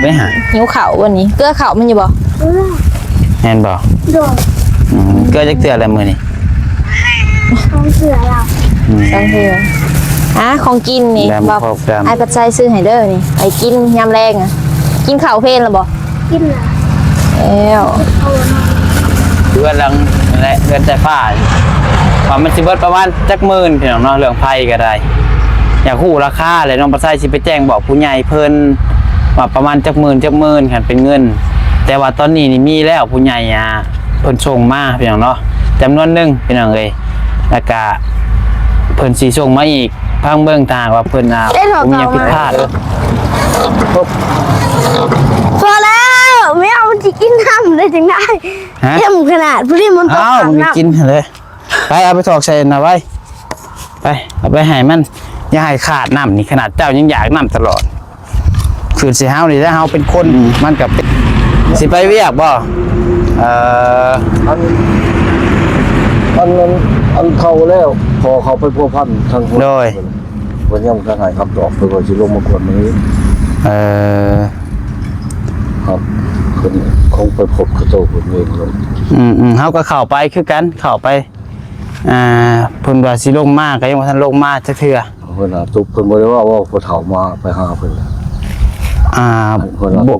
ໄປຫາ ຫິວເຂົ້າວັນນີ້ ເກືອເຂົ້າມັນຢູ່ບໍ່? ແມ່ນບໍ່? ໂດຍ. ອືມ ເກືອຈັກເທື່ອແລ້ວມື້ນີ້? ສອງເທື່ອແລ້ວ. ອືມ ສອງເທື່ອ. ອ່າ ຂອງກິນນີ້ ແລ້ວ ບອກ ພບກັນ ອ້າຍປັດໄຊຊື້ໃຫ້ເດີນີ້ ໄປກິນຍາມແລງອະ. ກິນເຂົ້າເພນແລ້ວບໍ່? ກິນແລ້ວ. ແລ້ວ ເຮືອນຫຼັງນັ້ນແຫຼະ ເຮືອນສາຍຟ້າ ວ່າມັນຊິເບິດປະມານຈັກໝື່ນ ພີ່ນ້ອງເນາະ. ເລື່ອງໄຟກໍໄດ້ ຢາກຮູ້ລາຄາແຫຼະ ນ້ອງປະໄຊຊິໄປແຈ້ງບອກຜູ້ໃຫຍ່ເພິ່ນວ່າປະມານຈັກໝື່ນ ຈັກໝື່ນ ຄັນເປັນເງິນ. ແຕ່ວ່າຕອນນີ້ນີ້ມີແລ້ວ ຜູ້ໃຫຍ່ ອ່າ ເພິ່ນສົ່ງມາ ພີ່ນ້ອງເນາະ ຈຳນວນໜຶ່ງ ພີ່ນ້ອງເອີຍ. ແລ້ວກະເພິ່ນຊິສົ່ງມາອີກ ຟັງເບິ່ງ ຖ້າຫາກວ່າເພິ່ນ ອ່າ ບໍ່ມີຫຍັງຜິດພາດ. ພໍແລ້ວ ແມວມັນຊິກິນນ້ຳໄດ້ຈັ່ງໃດ? ຮະ? ເຕັມຂະໜາດ ຜູ້ນີ້ມັນກໍ ອ້າວ ມັນກໍກິນຫັ້ນເລີຍ. ໄປ ເອົາໄປຖອກໃສ່ອັນນັ້ນໄວ້ ໄປ ເອົາໄປໃຫ້ມັນ ຢ່າໃຫ້ຂາດນ້ຳນີ້. ຂະໜາດເຈົ້າຍັງຢາກນ້ຳຕະຫຼອດ ຄືນໃສ່ເຮົານີ້ແຫຼະ ເຮົາເປັນຄົນ ອືມ ມັນກໍເປັນ ຊິໄປວຽກບໍ່? ເອີ ອັນ ອັນ ອັນ ອັນເຂົາແລ້ວ ພໍເຂົາໄປພົວພັນທາງ ໂດຍ ເພິ່ນຍັງບໍ່ທັນໃຫ້ຄຳຕອບ ເພິ່ນວ່າຊິລົງມາກວດມື້ນີ້. ເອີ ຄັບ ເພິ່ນຄົງໄປພົບເຂົາເຈົ້າເພິ່ນເອງໂລດ. ອືມໆ ເຮົາກໍເຂົ້າໄປຄືກັນ ເຂົ້າໄປ ອ່າ ເພິ່ນວ່າຊິລົງມາ ກໍຍັງບໍ່ທັນລົງມາຈັກເທື່ອ. ເພິ່ນຫາຕຸກ ເພິ່ນບໍ່ໄດ້ເວົ້າ ເວົ້າຜູ້ເຖົ້າມາໄປຫາເພິ່ນ. ອ່າ ເພິ່ນຫາ ບໍ່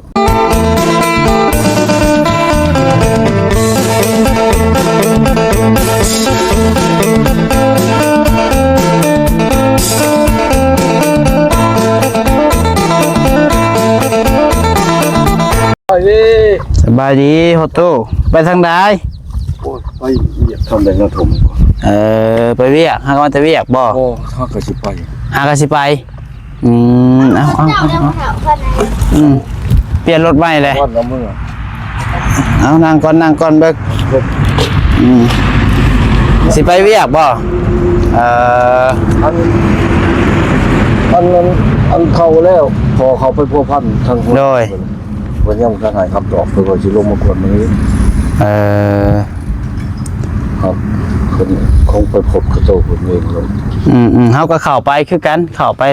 ສະບາຍດີ ສະບາຍດີໂຮໂຕ ໄປທາງໃດ? ໂອ້ຍ ໄປວຽກທາງໃດນະຖົມ. ເອີ ໄປວຽກ ຫາກວ່າແຕ່ວຽກບໍ່? ບໍ່ ຫາກະຊິໄປ ຫາກະຊິໄປ. ອືມ ເອົາ ເອົາ ເອົາ ເອົາ ອືມ ປ່ຽນລົດໃໝ່ແຫຼະ ເອົາ ນັ່ງກ່ອນ ນັ່ງກ່ອນເບິ່ງ. ອືມ ຊິໄປວຽກບໍ່? ເອີ ອັນ ອັນ ອັນ ອັນເຂົາແລ້ວ ພໍເຂົາໄປພົວພັນທາງ ໂດຍ ເພິ່ນຍັງບໍ່ທັນໃຫ້ຄຳຕອບ ເພິ່ນວ່າຊິລົງມາກວດມື້ນີ້. ເອີ ຄັບ ເພິ່ນຄົງໄປພົບເຂົາເຈົ້າເພິ່ນເອງໂລດ. ອືມໆ ເຮົາກໍເຂົ້າໄປຄືກັນ ເຂົ້າໄປ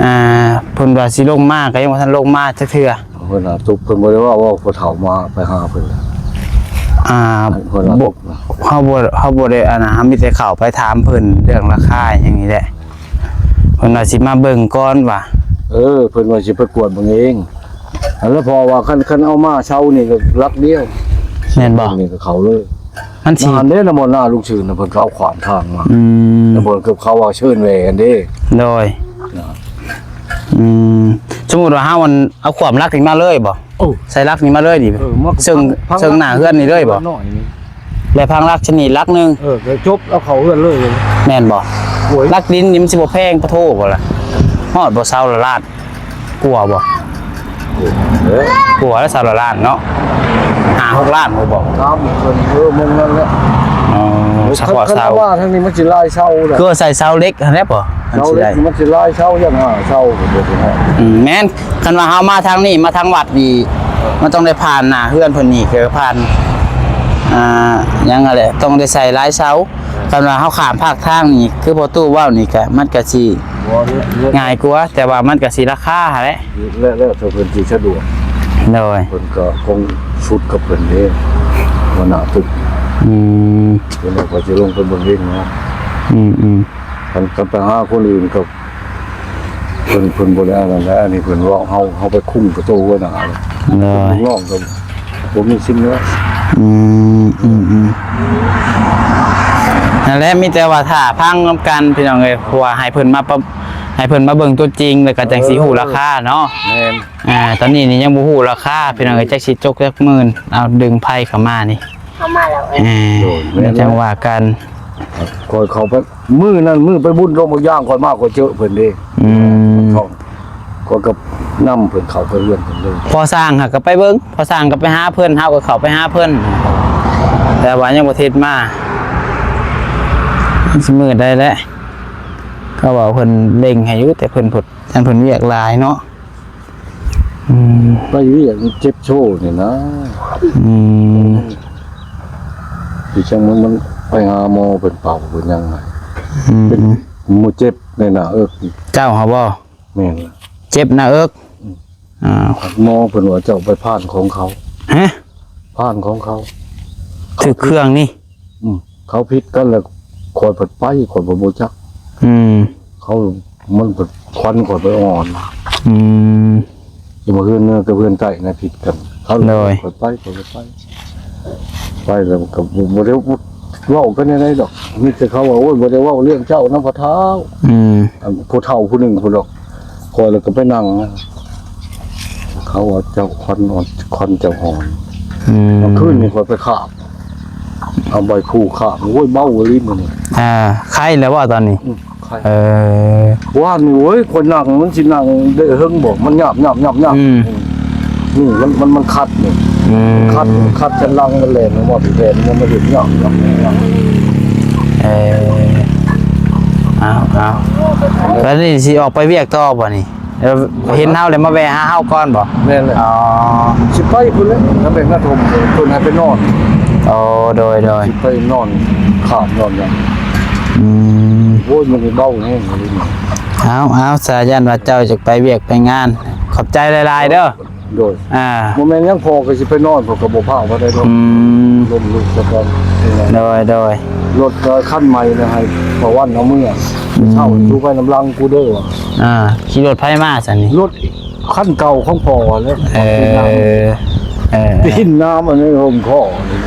ອ່າ ເພິ່ນວ່າຊິລົງມາ ກໍຍັງບໍ່ທັນລົງມາຈັກເທື່ອ. ເພິ່ນຫາຕຸກ ເພິ່ນບໍ່ໄດ້ເວົ້າ ເວົ້າຜູ້ເຖົ້າມາໄປຫາເພິ່ນ. ອ່າ ເພິ່ນຫາ ບໍ່ ເຮົາບໍ່ ເຮົາບໍ່ໄດ້ ອັນນັ້ນ ເຮົາມີແຕ່ເຂົ້າໄປຖາມເພິ່ນເລື່ອງລາຄາຫຍັງນີ້ແຫຼະ ເພິ່ນວ່າຊິມາເບິ່ງກ່ອນວ່າ ເອີ ເພິ່ນວ່າຊິໄປກວດເບິ່ງເອງ. ອັນນັ້ນ ເພາະວ່າຄັນ ຄັນເອົາມາເຊົ່ານີ້ກໍຫຼັກດຽວ ແມ່ນບໍ່? ນີ້ກໍເຂົ້າເລີຍ. ມັນຊິ ນັ້ນເດ້ ນຳບ່ອນໜ້າລຸງຊື່ນນະ ເພິ່ນກໍເອົາຂວາງທາງມາ. ອືມ ນຳບ່ອນກັບເຂົາວ່າເຊີນແຫວນເດ້. ໂດຍ ນະ ອືມ ສົມມຸດວ່າເຮົາ ອັນ ເອົາຂວາມຫຼັກນີ້ມາເລີຍບໍ່? ໂອ້ ໃສ່ຫຼັກນີ້ມາເລີຍນີ້ ເອີ ເຊິ່ງ ເຊິ່ງໜ້າເຮືອນນີ້ເລີຍບໍ່? ແລ້ວພັງຫຼັກຊະນິດຫຼັກໜຶ່ງ ເອີ ກໍຈົບ ເອົາເຂົ້າເຮືອນເລີຍ ແມ່ນບໍ່? ໂອ້ຍ ຫຼັກດິນນີ້ມັນຊິບໍ່ແພງປະໂທບໍ່ລະ? ຮອດບໍ່ ຊາວລະລ້ານ? ກວ່າບໍ່? ເອີ ກວ່າແລ້ວ ຊາວລະລ້ານເນາະ ຫ້າຫົກລ້ານບໍ່? ຖາມເພິ່ນ ເອີ ມອງນັ້ນແຫຼະ. ອໍ ສະເພາະເສົາ ຄັນວ່າທາງນີ້ມັນຊິຫຼາຍເສົາແຫຼະ ຄືວ່າໃສ່ເສົາເຫຼັກຫັ້ນແຫຼະບໍ່? ມັນຊິໄດ້ ເສົາເຫຼັກມັນຊິຫຼາຍເສົາ ຢ່າງຫ້າເສົາ. ອືມ ແມ່ນ ຄັນວ່າເຮົາມາທາງນີ້ ມາທາງວັດນີ້ ມັນຕ້ອງໄດ້ຜ່ານໜ້າເຮືອນເພິ່ນນີ້ ຄືຜ່ານ ອ່າ ຫຍັງຫັ້ນແຫຼະ ຕ້ອງໄດ້ໃສ່ຫຼາຍເສົາ. ຄັນວ່າເຮົາຂ້າມພາກທາງນີ້ ຄືພໍ່ຕູ້ເວົ້ານີ້ກະ ມັນກະຊິງ່າຍກວ່າ ແຕ່ວ່າມັນກະຊິລາຄາຫັ້ນແຫຼະ. ແລ້ວ ແລ້ວແຕ່ເພິ່ນຊິສະດວກ. ໂດຍ ເພິ່ນກໍຄົງສຸດກັບເພິ່ນເດ້ ຫົວໜ້າຕຶກ. ອືມ ເພິ່ນວ່າເຂົາຊິລົງໄປເບິ່ງເອງເນາະ. ອືມໆ ຄັນ ຄັນໄປຫາຄົນອື່ນກໍ ເພິ່ນ ເພິ່ນບໍ່ໄດ້ອັນນັ້ນແຫຼະ ອັນນີ້ເພິ່ນເວົ້າ ເຮົາ ເຮົາໄປຄຸມກັບໂຕຫົວໜ້າເລີຍ. ໂດຍ ລູກນ້ອງກໍບໍ່ມີສິນເນາະ. ອືມ ອືມໆ ນັ້ນແຫຼະ ມີແຕ່ວ່າຖ້າຟັງນຳກັນ ພີ່ນ້ອງເອີຍ ເພາະວ່າໃຫ້ເພິ່ນມາປະ ໃຫ້ເພິ່ນມາເບິ່ງຕົວຈິງ ແລ້ວກໍຈັ່ງຊິຮູ້ລາຄາເນາະ. ແມ່ນ ອ່າ ຕອນນີ້ນີ້ຍັງບໍ່ຮູ້ລາຄາ ພີ່ນ້ອງເອີຍ ຈັກຊິຕົກຈັກໝື່ນ. ເອົາ ດຶງໄພເຂົ້າມານີ້ ເຂົ້າມາແລ້ວ. ອ່າ ໂດຍ ແມ່ນ ແລ້ວຈັ່ງວ່າກັນ. ຂ້ອຍເຂົ້າໄປ ມື້ນັ້ນມື້ໄປບຸນດອງບັກຢາງ ຂ້ອຍມາ ຂ້ອຍເຈີເພິ່ນເດ້. ອືມ ຂ້ອຍກໍນຳເພິ່ນເຂົ້າໄປເຮືອນເພິ່ນເລີຍ. ພໍ່ຊ່າງຫາກໍໄປເບິ່ງ ພໍ່ຊ່າງກໍໄປຫາເພິ່ນ ເຮົາກໍເຂົ້າໄປຫາເພິ່ນ ແຕ່ວ່າຍັງບໍ່ທັນມາ. ມັນຊິມື້ໃດແຫຼະ ເຂົາວ່າເພິ່ນເລັ່ງໃຫ້ຢູ່ ແຕ່ເພິ່ນ ຢ້ານເພິ່ນວຽກຫຼາຍເນາະ. ອືມ ໄປວຽກເຈັບໂຊນີ້ນະ. ອືມ ຄືຈັ່ງມັນ ມັນໄປຫາໝໍເພິ່ນເປົ່າເພິ່ນຫຍັງໃຫ້. ອືມ ເປັນໝູເຈັບໃນໜ້າເອິກ. ເຈົ້າຫາບໍ່? ແມ່ນລະ ເຈັບໜ້າເອິກ. ອືມ ອ້າວ ໝໍເພິ່ນວ່າເຈົ້າໄປຜ່ານຂອງເຂົາ. ຮະ? ຜ່ານຂອງເຂົາ. ຖືກເຄື່ອງນີ້. ອືມ ເຂົາຜິດກັນແລ້ວ ຂ້ອຍພັດໄປ ຂ້ອຍບໍ່ຮູ້ຈັກ. ອືມ ເຂົາ ມັນພັດ ຄວັນຂ້ອຍໄປອ່ອນ. ອືມ ຢູ່ເຮືອນເໜືອກັບເຮືອນໃຕ້ນະຜິດກັນ. ເຂົາ ໂດຍ ຂ້ອຍໄປ ຂ້ອຍບໍ່ໄປ ໄປແລ້ວກໍບໍ່ ບໍ່ໄດ້ເວົ້າກັນແນວໃດດອກ. ມີແຕ່ເຂົາວ່າ ໂອ້ຍ ບໍ່ໄດ້ເວົ້າເລື່ອງເຈົ້ານຳພໍ່ເຖົ້າ. ອືມ ອັນຜູ້ເຖົ້າຜູ້ໜຶ່ງພຸ້ນດອກ. ຂ້ອຍແລ້ວກໍໄປນັ່ງ ເຂົາວ່າເຈົ້າຄວັນອ່ອນ ຄວັນເຈົ້າອ່ອນ. ອືມ ເມື່ອຄືນນີ້ຂ້ອຍໄປຄາບ ເອົາໃບຄູຄາບ. ໂອ້ຍ ເບົາອີ່ຫຼີມື້ນີ້. ອ່າ ໄຄແລ້ວບໍ່ຕອນນີ້? ອືມ ໄຄ. ເອີ ວານນີ້ ໂອ້ຍ ຂ້ອຍນັ່ງ ມັນຊິນັ່ງໄດ້ເຫິງບໍ່? ມັນຫຍາບໆໆໆ. ອືມ ນີ້ ມັນ ມັນ ມັນຄັດນີ້. ອືມ ຄັດ ຄັດສັນຫຼັງ ມັນແລ່ນ ມັນບໍ່ໄດ້ແລ່ນ ມັນມາເຮັດຫຍັງເນາະ. ເອີ ເອົາໆ ແລ້ວນີ້ຊິອອກໄປວຽກຕໍ່ບໍ່ນີ້? ເອີ ເຫັນເຮົາແລ້ວມາແວ່ຫາເຮົາກ່ອນບໍ່? ແມ່ນແຫຼະ. ອໍ ຊິໄປພຸ້ນແຫຼະ ນຳແມ່ນາຖົມ ເພິ່ນໃຫ້ໄປນອນ. ໂອ້ ໂດຍໆ ຊິໄປນອນຄາບນອນຫຍັງ. ອືມ ໂອ້ຍ ມັນເບົາແຮງອີ່ຫຼີ. ເອົາໆ ສາຢັນວ່າເຈົ້າຈະໄປວຽກໄປງານ ຂອບໃຈຫຼາຍໆເດີ. ໂດຍ ອ່າ ບໍ່ແມ່ນຫຍັງ ພໍ່ກໍຊິໄປນອນ ພໍ່ກໍບໍ່ພາໄປໄດ້ດອກ. ອືມ ລົມລູກສາກ່ອນ. ໂດຍໆ ລົດກໍຄັນໃໝ່ນະ ໃຫ້ພໍ່ວັນເອົາເມືອ. ອືມ ເຊົ້າ ຢູ່ໄປນຳຫຼັງກູເດີວ່າ. ອ່າ ຂີ່ລົດໃຜມາຊັ້ນນີ້? ລົດຄັນເກົ່າຂອງພໍ່ແຫຼະ. ເອີ ຕີນນ້ຳ ເອີ ຕີນນ້ຳອັນນີ້ຫົ່ມຄໍນີ້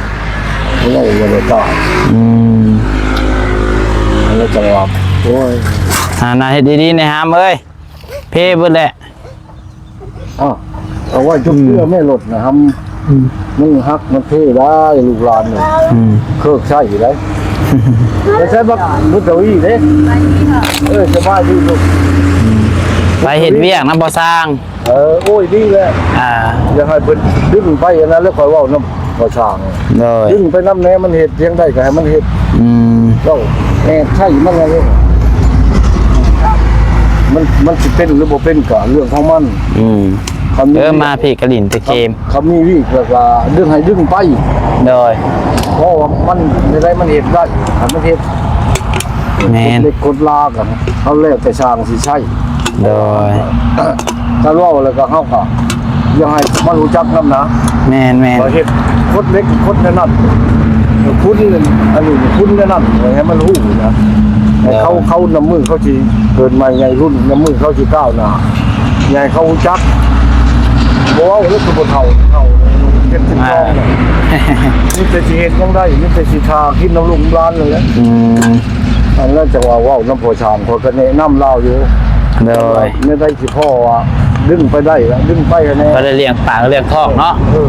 ເວົ້າບໍ່ໄດ້ຕາຍ. ອືມ ອັນນັ້ນຈັງຫວະ ໂອ້ຍ ອ່າ ນະ ເຮັດດີໆແດ່ຫາມເອີຍ ເພເບິດແຫຼະ. ອ້າວ ເອົາໄວ້ຈຸກເທື່ອແມ່ລົດນະຫຳ. ອືມ ມັນຫັກມັນເພໄດ້ລູກຫຼານນີ້. ອືມ ເຄີກໃຊ້ໄດ້. ໄປໃຊ້ບັກບຸດທະວີເດ້. ເອີ ສະບາຍດີລູກ. ໄປເຮັດວຽກນຳພໍ່ຊ່າງ. ເອີ ໂອ້ຍ ດີແລ້ວ. ອ່າ ຢາກໃຫ້ເພິ່ນດຶງໄປອັນນັ້ນແລ້ວ ຂ້ອຍເວົ້ານຳພໍ່ຊ່າງ. ໂດຍ ດຶງໄປນຳແດ່ ມັນເຮັດພຽງໃດກໍໃຫ້ມັນເຮັດ. ອືມ ເຈົ້າແອບໃຊ້ມັນແລ້ວ ມັນ ມັນຊິເປັນຫຼືບໍ່ເປັນກໍເລື່ອງຂອງມັນ. ອືມ ຄັນມີ ເອີ ມາພີ້ກະຫຼິ້ນແຕ່ເກມ ຄັນມີວຽກແລ້ວກໍດຶງໃຫ້ດຶງໄປ. ໂດຍ ເພາະວ່າມັນໄດ້ ມັນເຮັດໄດ້ ໃຫ້ມັນເຮັດ. ແມ່ນ ກົດເຫຼັກກົດລາກັນ ເຮົາແລ້ວແຕ່ຊ່າງຊິໃຊ້. ໂດຍ ຖ້າເວົ້າແລ້ວກໍເຮົາກໍຢາກໃຫ້ມັນຮູ້ຈັກນຳນະ. ແມ່ນໆ ວ່າເຮັດກົດເຫຼັກກົດແນວນັ້ນ ຄຸນອັນນີ້ ຄຸນແນວນັ້ນ ໃຫ້ມັນຮູ້ນະ. ໃຫ້ເຂົາ ໂດຍ ເຂົານຳມືເຂົາຊິເກີດໃໝ່ໃຫຍ່ລຸ້ນ ນຳມືເຂົາຊິກ້າວໜ້າ ໃຫ້ເຂົາຮູ້ຈັກ. ບໍ່ເວົ້າເລີຍ ຄືບໍ່ເຖົ້າ ເຖົ້າເຈັດສິບສອງ ອ່າ ແລ້ວ ມີແຕ່ຊິເຮັດຫຍັງໄດ້ ມີແຕ່ຊິຖ້າກິນນຳລູກນຳຫຼານນັ້ນແຫຼະ. ອືມ ອັນນັ້ນຈັ່ງວ່າເວົ້ານຳພໍ່ຊ່າງ ຂ້ອຍກໍແນະນຳລາວຢູ່. ໂດຍ ແນວໃດຊິພໍວ່າດຶງໄປໄດ້ລະ ດຶງໄປຫັ້ນແຫຼະ ກໍໄດ້ລ້ຽງປາກລ້ຽງທ້ອງເນາະ. ເອີ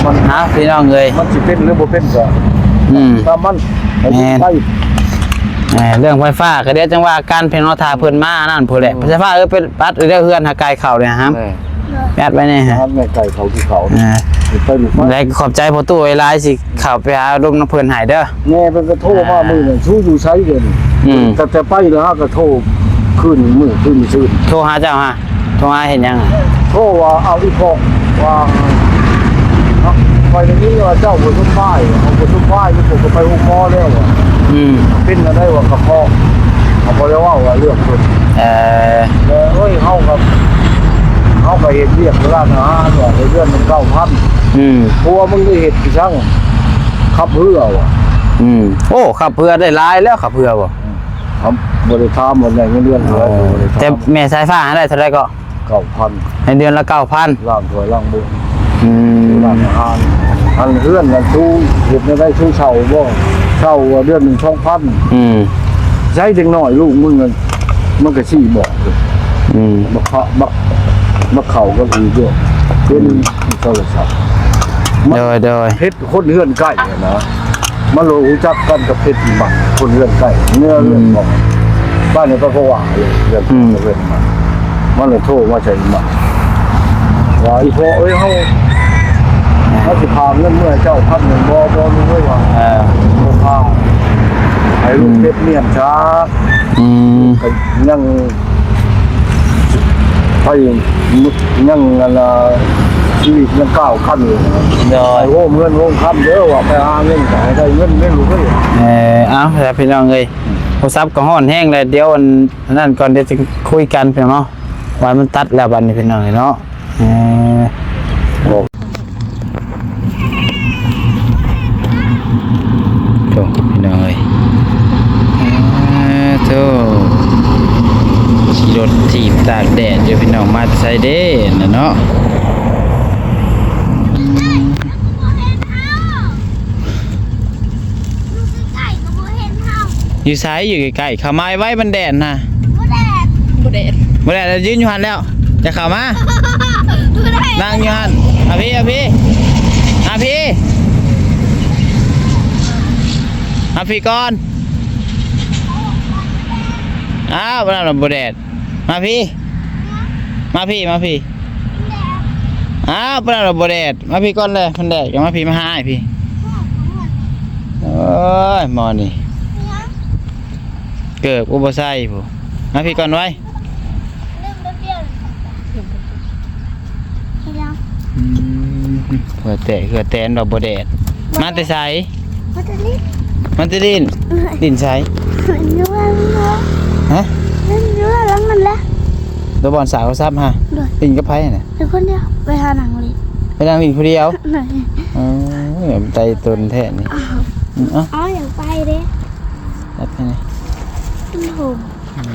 ມັນ ເອົາ ພີ່ນ້ອງເອີຍ ມັນຊິເປັນຫຼືບໍ່ເປັນກໍ ອືມ ຕາມມັນ. ແມ່ນ ໄປ ເອີ ເລື່ອງໄຟຟ້າກໍດຽວຈັ່ງວ່າກັນ ພີ່ນ້ອງ ຖ້າເພິ່ນມາອັນນັ້ນພຸ້ນແຫຼະ. ອືມ ໄຟຟ້າ ເອີ ໄປປັດເດີ ເຮືອນຫາໄກ່ເຂົ້ານີ້ຫາ ແມ່ນ ແມ່ນໄວ້ແນ່ ຫາແມ່ໄກ່ເຂົ້າທີ່ເຂົ້າ ອ່າ ໄປລູກໄປ. ແລະ ຂອບໃຈພໍ່ຕູ້ຫຼາຍໆ ຊິເຂົ້າໄປຫາລົມນຳເພິ່ນໃຫ້ເດີ. ແມ່ເພິ່ນກໍໂທມາ ອ່າ ມື້ນັ້ນ ຊູຢູ່ໃສດຽວນີ້? ອືມ ຕັ້ງແຕ່ໄປແລ້ວ ຫາກໍໂທຄືນມື້ຄືນຊື່ນ. ໂທຫາເຈົ້າຫາ ໂທຫາເຮັດຫຍັງ? ໂທວ່າ ເອົາ ອີ່ພໍ່ວ່າ ຂ້ອຍໄດ້ຍິນວ່າເຈົ້າບໍ່ສະບາຍ ເຮົາບໍ່ສະບາຍ ຢູ່ ຂ້ອຍກໍໄປໂຮງໝໍແລ້ວ. ອືມ ເປັນອັນໃດວ່າ ກະເພາະ ເຮົາບໍ່ໄດ້ເວົ້າວ່າເລື່ອງເພິ່ນ. ເອີ ແຕ່ ໂອ້ຍ ເຮົາກໍ ເຮົາກໍເຮັດວຽກຮ້ານອາຫານວ່າ ໄດ້ເດືອນໜຶ່ງເກົ້າພັນ. ອືມ ຜົວມຶງໄດ້ເຮັດອີ່ຫຍັງ? ຂັບເຮືອວ່າ. ອືມ ໂອ້ ຂັບເຮືອໄດ້ຫຼາຍແລ້ວ ຂັບເຮືອບໍ່? ອືມ ເຮົາບໍ່ໄດ້ຖາມວ່າໄດ້ເງິນເດືອນເທົ່າໃດ. ອໍ ບໍ່ໄດ້ຖາມ ແຕ່ແມ່ສາຍຟ້າໄດ້ເທົ່າໃດກໍ? ເກົ້າພັນ ໃຫ້ເດືອນລະເກົ້າພັນ ລ້າງຖ້ວຍລ້າງໂບກ. ອືມ ຮ້ານອາຫານ ອັນເຮືອນນັ້ນ ຊູເຮັດແນວໃດ? ຊູເຊົ່າບໍ່? ເຊົ່າເດືອນໜຶ່ງສອງພັນ. ອືມ ໃຊ້ເດັກນ້ອຍລູກມຶງນັ້ນ ມັນກໍຊີ້ບອກ. ອືມ ບັກຂະ ບັກ ບັກເຂົ້າກໍອີກດ້ວຍ ເປັນ ອືມ ໂທລະສັບ. ໂດຍໆ ເຮັດຄົນເຮືອນໃກ້ຫັ້ນນະ. ມັນຮູ້ຈັກກັນກັບເພັດອີ່ໝັກ ຄົນເຮືອນໃກ້ ເນື້ອເຮືອນຂອງ ອືມ ບ້ານນີ້ກໍວ່າເລີຍ ເລື່ອງ ອືມ ເລື່ອງມັນ ມັນເລີຍໂທມາໃສ່ອີ່ໝັກ ວ່າ ອີ່ພໍ່ເອີຍ ເຮົາ ເຮົາຊິພາເງິນເມືອໃຫ້ເຈົ້າພັນໜຶ່ງບໍ່? ບໍ່ ລູກເອີຍວ່າ ເອີ ບໍ່ພາ ໃຫ້ລູກ ອືມ ເກັບມ້ຽນຊະ. ອືມ ກໍຍັງ ໄປ ຍັງອັນນ່າ ຊີວິດຍັງກ້າວຂັ້ນຢູ່. ໂດຍ ໃຫ້ໂຮມເຮືອນໂຮມຄຳເດີ ວ່າໄປຫາເງິນກໍໃຫ້ໄດ້ເງິນເດ້ລູກເອີຍ. ເອີ ເອົາລະພີ່ນ້ອງເອີຍ ໂທລະສັບກໍຮ້ອນແຮງແລ້ວ ດຽວອັນນັ້ນກ່ອນ ດຽວຈະຄຸຍກັນພີ່ນ້ອງເນາະ. ໄຟມັນຕັດແລ້ວບັດນີ້ພີ່ນ້ອງເອີຍເນາະ. ເອີ ໂອ້ ພີ່ນ້ອງເອີຍ ເອີ ໂທ້ ຂີ່ລົດຖີບຕາກແດດຢູ່ພີ່ນ້ອງ ມາແຕ່ໃສເດ້ນະເນາະ. ຢູ່ໃສ? ຢູ່ໃກ້ໆ ເຂົ້າມາໄວໆ ມັນແດດນະ. ບໍ່ແດດ ບໍ່ແດດ ບໍ່ແດດ ຢືນຢູ່ຫັ້ນແລ້ວ ຢ່າເຂົ້າມາ ບໍ່ໄດ້ ນັ່ງຢູ່ຫັ້ນ. ມາພີ້ ມາພີ້ ມາພີ້ ມາພີ້ກ່ອນ. ອ້າວ ບໍ່ແດດ ມາພີ້ ມາພີ້ ມາພີ້. ອ້າວ ປານນັ້ນລະບໍ່ແດດ ມາພີ້ກ່ອນເລີຍ ມັນແດດກໍມາພີ້ ມາຫາອ້າຍພີ້. ໂອ້ຍ ໝໍນີ້ ເກີບກໍບໍ່ໃສ່ພຸ້ນ ມາພີ້ກ່ອນໄວ. ອືມ ເຫື່ອແຕກ ເຫື່ອແຕນ ວ່າບໍ່ແດດ. ມາແຕ່ໃສ? ມາແຕ່ຫຼິ້ນ ມາແຕ່ຫຼິ້ນ. ຫຼິ້ນໃສ? ຢູ່ເຮືອນ ຮະ? ຢູ່ເຮືອນຫຼັງນັ້ນແຫຼະ ໂຕບ່ອນສາວເຂົາສັບຫະ? ໂດຍ. ຫຼິ້ນກັບໃຜຫັ້ນນະ? ຢູ່ຄົນດຽວ ໄປຫານັ່ງຫຼິ້ນ ໄປນັ່ງຫຼິ້ນຜູ້ດຽວ. ໂດຍ. ໂອ້ຍ ໃຈຕົນແທ້ນີ້. ອ້າວ ອືມ ເອົ້າ ເອົາ ຢາກໄປເດ້ ຈັດໃຫ້ແດ່. ມັນໂຫດ ອືມ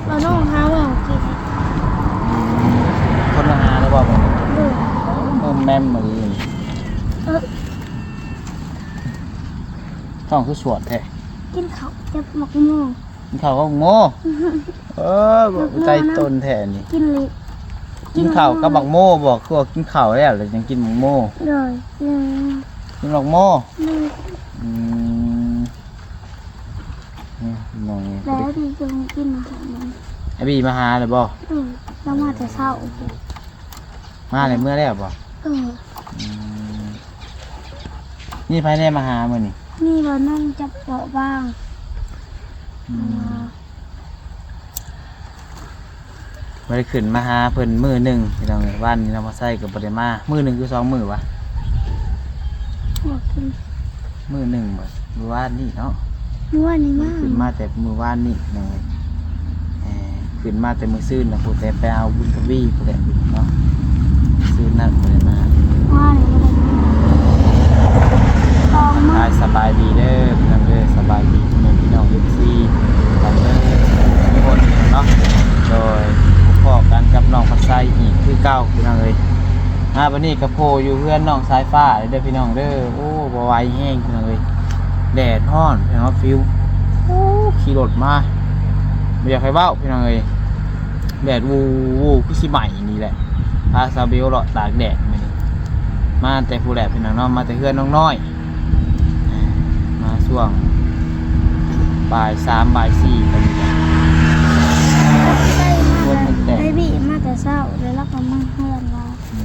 ວ່ານ້ອງຫາວ່າກິນ ຄົນມາຫາໄດ້ບໍ່? ໂດຍ. ໂອ້ ແມ່ນມື້ນີ້ ເອີ ທ້ອງຄືສວດແທ້. ກິນເຂົ້າກັບໝາກໂມ. ກິນເຂົ້າກັບໝາກໂມ. ເອີ ໃຈຕົນແທ້ນີ້. ກິນເລີຍ ກິນເຂົ້າກັບໝາກໂມບໍ? ຄືວ່າກິນເຂົ້າແລ້ວ ແລ້ວຈັ່ງກິນໝາກໂມ. ໂດຍ. ກິນ ກິນໝາກໂມ. ໂດຍ. ອືມ ອືມ ນ້ອງ ແລ້ວທີ່ຈະກິນເຂົ້າມັນ ອາບີມາຫາແລ້ວບໍ່? ເອີ ລາວມາແຕ່ເຊົ້າ. ມາແລ້ວ ເມືອແລ້ວບໍ່? ເອີ. ອືມ ມີໃຜແດ່ມາຫາມື້ນີ້? ມີບ່າວໜຶ່ງກັບເບາະບາງ. ອືມ ມາ ບໍ່ໄດ້ຂຶ້ນມາຫາເພິ່ນມື້ໜຶ່ງພີ່ນ້ອງເອີຍ. ວານນີ້ນ້ອງຟ້າໃສກໍບໍ່ໄດ້ມາ ມື້ໜຶ່ງຄືສອງມື້ວະ? ບໍ່ຂຶ້ນ ມື້ໜຶ່ງບໍ່? ມື້ວານນີ້ເນາະ ມື້ວານນີ້ມາ ຂຶ້ນມາແຕ່ມື້ວານນີ້ນ້ອງເອີຍ. ເອີ ຂຶ້ນມາແຕ່ມື້ຊືນນະ ຜູ້ແຕ່ໄປເອົາບຸນທະວີຜູ້ແຫຼະເນາະ ມື້ຊືນນັ້ນບໍ່ໄດ້ມາ. ມານີ້ບໍ່ໄດ້ ສອງມື້. ສະບາຍດີເດີພີ່ນ້ອງເດີ ສະບາຍດີພໍ່ແມ່ພີ່ນ້ອງ ເອັຟຊີ ກັນເດີທຸກຄົນເນາະ. ໂດຍ ພົບພໍ້ກັນກັບນ້ອງຟ້າໃສອີກຄືເກົ່າພີ່ນ້ອງເອີຍ. ມາບັດນີ້ກໍໂຜຢູ່ເຮືອນນ້ອງສາຍຟ້າເດີພີ່ນ້ອງເດີ. ໂອ້ ບໍ່ໄຫວແຮງພີ່ນ້ອງເອີຍ ແດດຮ້ອນພີ່ນ້ອງ ຟິວ. ໂອ້ ຂີ່ລົດມາ ບໍ່ຢາກໃຫ້ເວົ້າພີ່ນ້ອງເອີຍ ແດດວູໆ ຄືຊິໄໝ້ນີ້ແຫຼະ. ພາສາວເບວເລາະຕາກແດດມື້ນີ້ ມາແຕ່ພຸ້ນແຫຼະພີ່ນ້ອງເນາະ ມາແຕ່ເຮືອນນ້ອງນ້ອຍ. ອ່າ ມາຊ່ວງບ່າຍສາມ ບ່າຍສີ່ ກໍມີແຫຼະ. ໄດ້ມາແຕ່ ໄດ້ບີມາແຕ່ເຊົ້າ ແລ້ວລາວກໍມາເຮືອນລາວ. ອື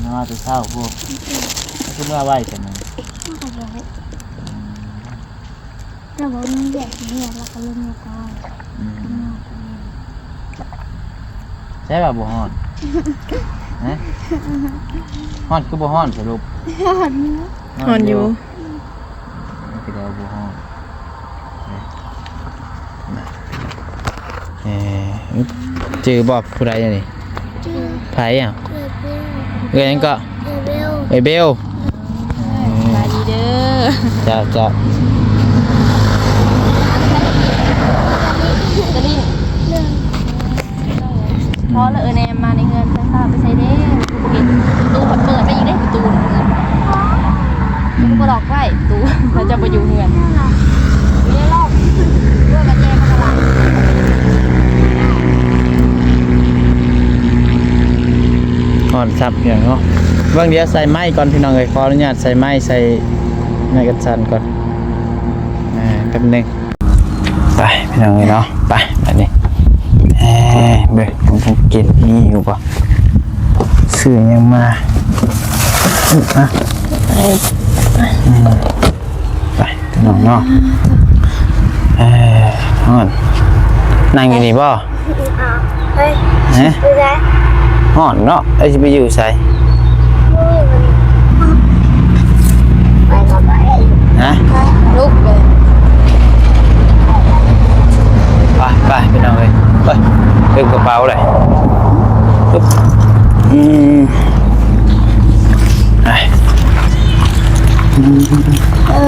ມ ມາແຕ່ເຊົ້າພຸ້ນ. ອືມ ຄືມາໄວແທ້ມື້ນີ້? ເຮົາກໍບໍ່ຮູ້ ອືມ ແຕ່ວ່າມີວຽກຢູ່ເຮືອນ ລາວກໍເລີຍມາກ່ອນ. ອືມ ໃຊ່ວ່າບໍ່ຮ້ອນ? ຮະ? ຮ້ອນຄືບໍ່ຮ້ອນສະຫຼຸບ? ຮ້ອນຢູ່ ຮ້ອນຢູ່ ຮ້ອນຢູ່. ມັນຄືວ່າບໍ່ຮ້ອນ. ເອີ ຈື່ບໍ່ຜູ້ໃດອັນນີ້? ຈື່ ໃຜອ່ະ? ເອື້ອຍເບວ. ເອື້ອຍຫຍັງເກາະ? ເອື້ອຍເບວ. ເອື້ອຍເບວ. ສະບາຍດີເດີ. ເຈົ້າ ເຈົ້າ. ຕະລິ້ງ ພໍລະເອີແນມມາໃນເຮືອນ ໄຟຟ້າໄປໃສເດ້? ບໍ່ເຫັນ ປະຕູເພິ່ນເປີດໄວ້ອີກເດ້ ປະຕູເຮືອນ ເພິ່ນກໍລັອກໄວ້ປະຕູ ເຂົາເຈົ້າບໍ່ຢູ່ເຮືອນ. ບໍ່ໄດ້ລັອກ ເພິ່ນກໍແຈມາຕະຫຼາດ. ຮ້ອນຊັບຫຍັງເນາະ. ເບິ່ງ ດຽວໃສ່ໄມ້ກ່ອນພີ່ນ້ອງເອີຍ ຂໍອະນຸຍາດໃສ່ໄມ້ ໃສ່ໄມ້ກັນສັ່ນກ່ອນ ອ່າ ແປັບໜຶ່ງ. ໄປພີ່ນ້ອງເອີຍເນາະ ໄປບາດນີ້. ເອີ ເບິ່ງຂອງກິນມີຢູ່ບໍ່? ຊື້ຫຍັງມາ? ອືມ ໄປພີ່ນ້ອງເນາະ. ເອີ ຮ້ອນ ນັ່ງຢູ່ນີ້ບໍ່? ອ້າວ ເຮີຍ ຮະ? ຢູ່ໃສ? ຮ້ອນເນາະ ເອີ ຊິໄປຢູ່ໃສ? ໂອ້ຍ ມັນ ໄປກໍໄປ ຮະ? ລຸກເລີຍ. ໄປ ໄປ ພີ່ນ້ອງເອີຍ ໄປ. ເບິ່ງກະເປົາເລີຍ. ອືມ ໄປ. ເອີ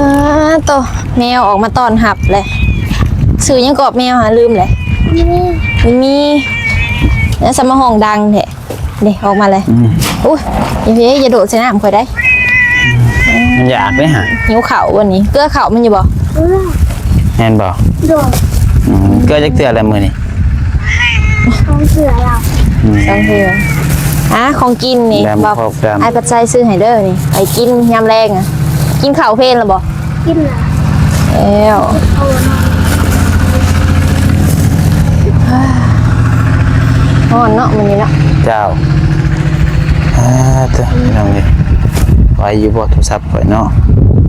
ໂຕ ແມວອອກມາຕ້ອນຮັບເລີຍ. ຊື່ຫຍັງເກາະແມວຫາ ລືມເລີຍ. ມີ ມີ ແລ້ວສະມາຮ້ອງດັງແທ້. ເດ້ ອອກມາເລີຍ. ອືມ ໂອ້ຍ ຢ່າ ຢ່າໂດດໃສ່ນ້ຳຂ້ອຍໄດ໋. ມັນຢາກເດ້ຫະ. ຫິວເຂົ້າວັນນີ້. ເກືອເຂົ້າມັນຢູ່ບໍ່? ແມ່ນບໍ່? ໂດຍ. ອືມ ເກືອຈັກເທື່ອແລ້ວມື້ນີ້? ສອງເທື່ອແລ້ວ. ອືມ ສອງເທື່ອ. ອ່າ ຂອງກິນນີ້ ແລ້ວບໍ່ ອ້າຍປັດໄຊຊື້ໃຫ້ເດີນີ້ ໄປກິນຍາມແລງອະ. ກິນເຂົ້າເພນແລ້ວບໍ່? ກິນແລ້ວ. ແລ້ວ ຮ້ອນເນາະມື້ນີ້ເນາະ. ເຈົ້າ. ອ່າ ເຕີ ພີ່ນ້ອງເອີຍ ໄວຢູ່ບໍ່ໂທລະສັບຂ້ອຍເນາະ?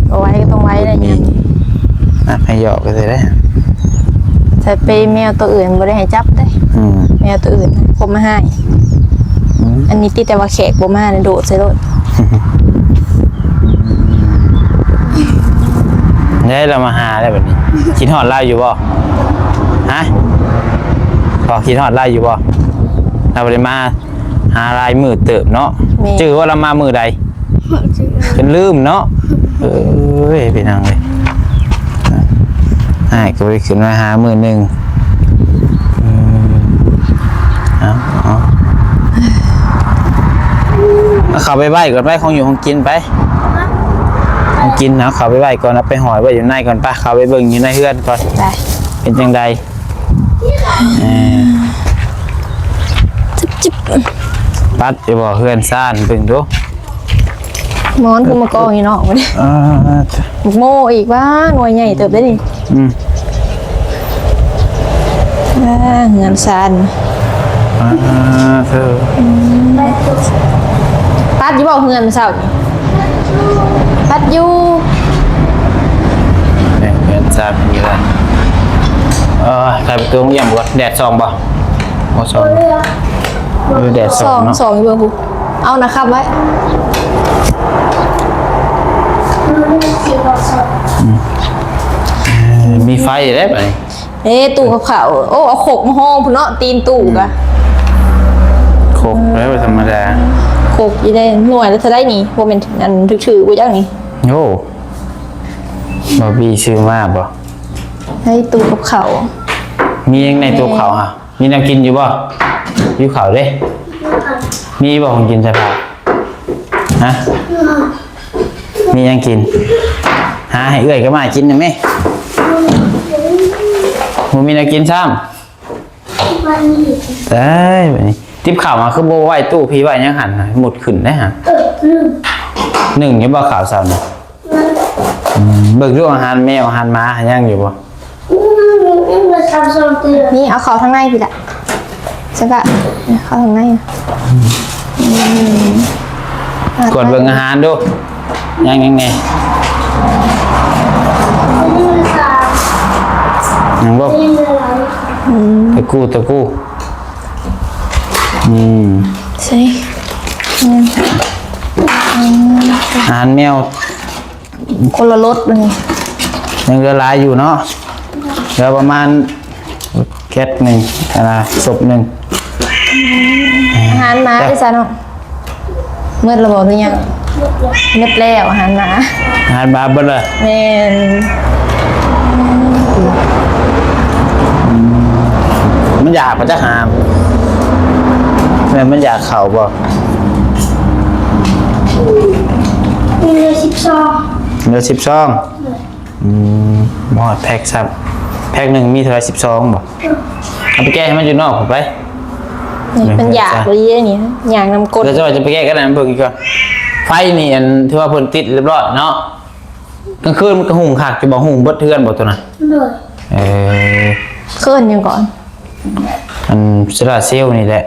ບໍ່ໄວກໍຕ້ອງໄວແຫຼະ. ນີ້ ອ່ະ ໃຫ້ຫຍອກກັນຊິໄດ້. ຖ້າໄປແມວໂຕອື່ນບໍ່ໄດ້ໃຫ້ຈັບເດ້. ອືມ ແມວໂຕອື່ນຄົມມາຮ້າຍ. ອືມ ອັນນີ້ຕິແຕ່ວ່າແຂກບໍ່ມາ ໂດດໃສ່ໂລດ. ເດ້ ລາວມາຫາແລ້ວບັດນີ້. ຄິດຮອດລາວຢູ່ບໍ່? ຮະ? ພໍຄິດຮອດລາວຢູ່ບໍ່? ລາວບໍ່ໄດ້ມາຫາຫຼາຍມື້ເຕີບເນາະ. ແມ່ນ. ຈື່ວ່າລາວມາມື້ໃດ? ບໍ່ຈື່. ຈົນລືມເນາະ. ເອີຍ ພີ່ນ້ອງເອີຍ. ອ້າຍກໍບໍ່ໄດ້ຂຶ້ນມາຫາມື້ໜຶ່ງ. ອືມ ເອົາ ເອົາ ເອົາເຂົ້າໄປໄວ້ກ່ອນໄປ ຂອງຢູ່ຂອງກິນໄປ. ຂອງກິນເອົາເຂົ້າໄປໄວ້ກ່ອນ ເອົາໄປຫ້ອຍໄວ້ຢູ່ໃນກ່ອນໄປ. ເຂົ້າໄປເບິ່ງຢູ່ໃນເຮືອນກ່ອນ. ໄປ. ເປັນຈັ່ງໃດ? ເອີ ຈິບໆ. ປັດຢູ່ບໍ່ເຮືອນຊານ ເບິ່ງດູ. ໝອນຄືມາກອງຢູ່ນອກ. ເອີ ບັກໂມອີກວ່າ ໜ່ວຍໃຫຍ່ເຕີບເດ້ນີ້. ອືມ ອ່າ ເຮືອນຊານ. ອ່າ ເທີ ອືມ ປັດຢູ່ບໍ່ເຮືອນເຊົ້ານີ້? ປັດຢູ່. ແມ່ນ ເຮືອນຊານຢູ່. ເອີ ໄຂປະຕູໂຮງຮຽນບໍ່? ແດດສ່ອງບໍ່? ບໍ່ສ່ອງ. ເອີ ແດດສ່ອງເນາະ. ສ່ອງຢູ່ເບິ່ງພຸ້ນ. ເອົານະ ຄ້ຳໄວ້. ອືມ ເອີ ມີໄຟແລ້ວບັດນີ້. ເອີ ຕູ້ກັບເຂົ້າ. ໂອ້ ເອົາຄົກມາຮອງພຸ້ນເນາະ ຕີນຕູ້ກະ. ຄົກແລ້ວບໍ່ທຳມະດາ. ຄົກຢູ່ໃດ ໜ່ວຍລະເທົ່າໃດນີ້? ບໍ່ແມ່ນອັນຖືກໆບໍ່ຈັກນີ້. ໂອ້ ບາບີຊື້ມາບໍ່? ໃນຕູ້ກັບເຂົ້າ. ມີຫຍັງໃນຕູ້ເຂົ້າຫະ? ມີແນວກິນຢູ່ບໍ່? ຫິວເຂົ້າເດ້. ມີບໍ່ຂອງກິນໃສ່ຜ້າ? ຮະ? ມີຫຍັງກິນ? ຫາໃຫ້ເອື້ອຍກັບອ້າຍກິນໄດ້ແມ. ບໍ່ມີແນວກິນຊ້ຳ. ຕາຍ ບັດນີ້ ຕິບເຂົ້າມາຄືບໍ່ໄວ້ຕູ້ພີ້ໄວ້ຫຍັງຫັ້ນນະ ມຸດຂຶ້ນໄດ້ຫະ. ເອີ ໜຶ່ງ ໜຶ່ງຢູ່ບໍ່ເຂົ້າເຊົ້ານີ້? ອືມ ເບິ່ງດູອາຫານແມວອາຫານໝາຍັງຢູ່ບໍ່? ອືມ ຍັງບໍ່ທັນສອງເທື່ອ. ນີ້ ເອົາເຂົ້າທາງໃນພີ້ລະ. ຊັ້ນກະເຂົ້າທາງໃນ. ອືມ ກວດເບິ່ງອາຫານດູ ຍັງ ຍັງແດ່? ຍັງບໍ່? ອືມ ຕະກູ ຕະກູ. ອືມ ໃສ່ ອືມ ອືມ ອາຫານແມວ ຄົນລະລົດມັນ. ຍັງເຫຼືອຫຼາຍຢູ່ເນາະ ເຫຼືອປະມານແກັດໜຶ່ງ ອັນນ່າ ສົບໜຶ່ງ. ອາຫານໝາເດ້ຊະເນາະ? ໝົດແລ້ວບໍ່ ຫຼືຍັງ? ໝົດແລ້ວ ອາຫານໝາ. ອາຫານໝາເບິດເລີຍ? ແມ່ນ. ອືມ ມັນຢາກບໍ່ຈັກຫາ? ແມ່ນມັນຢາກເຂົ້າບໍ່? ເຫຼືອສິບສອງ ເຫຼືອສິບສອງ. ອືມ ບໍ່ຮອດແພັກຊ້ຳ. ແພັກໜຶ່ງມີເທົ່າໃດ? ສິບສອງບໍ່? ເອົາໄປແກະໃຫ້ມັນຢູ່ນອກພຸ້ນໄປ. ນີ້ເພິ່ນຢາກອີ່ຫຼີນີ້ ຍ່າງນຳກົ້ນ. ແລ້ວຈະວ່າຈະໄປແກະກັນນະ ເບິ່ງອີກກ່ອນ. ໄຟນີ້ ອັນ ຖືວ່າເພິ່ນຕິດຮຽບຮ້ອຍເນາະ. ກາງຄືນມັນກະຫຸ່ງຄັກຢູ່ບໍ່? ຫຸ່ງເບິດເຮືອນບໍ່ໂຕນັ້ນ? ໂດຍ. ເອີ ເອີ້ນຫຍັງເກາະ? ອັນ ໂຊລາເຊວນີ້ແຫຼະ.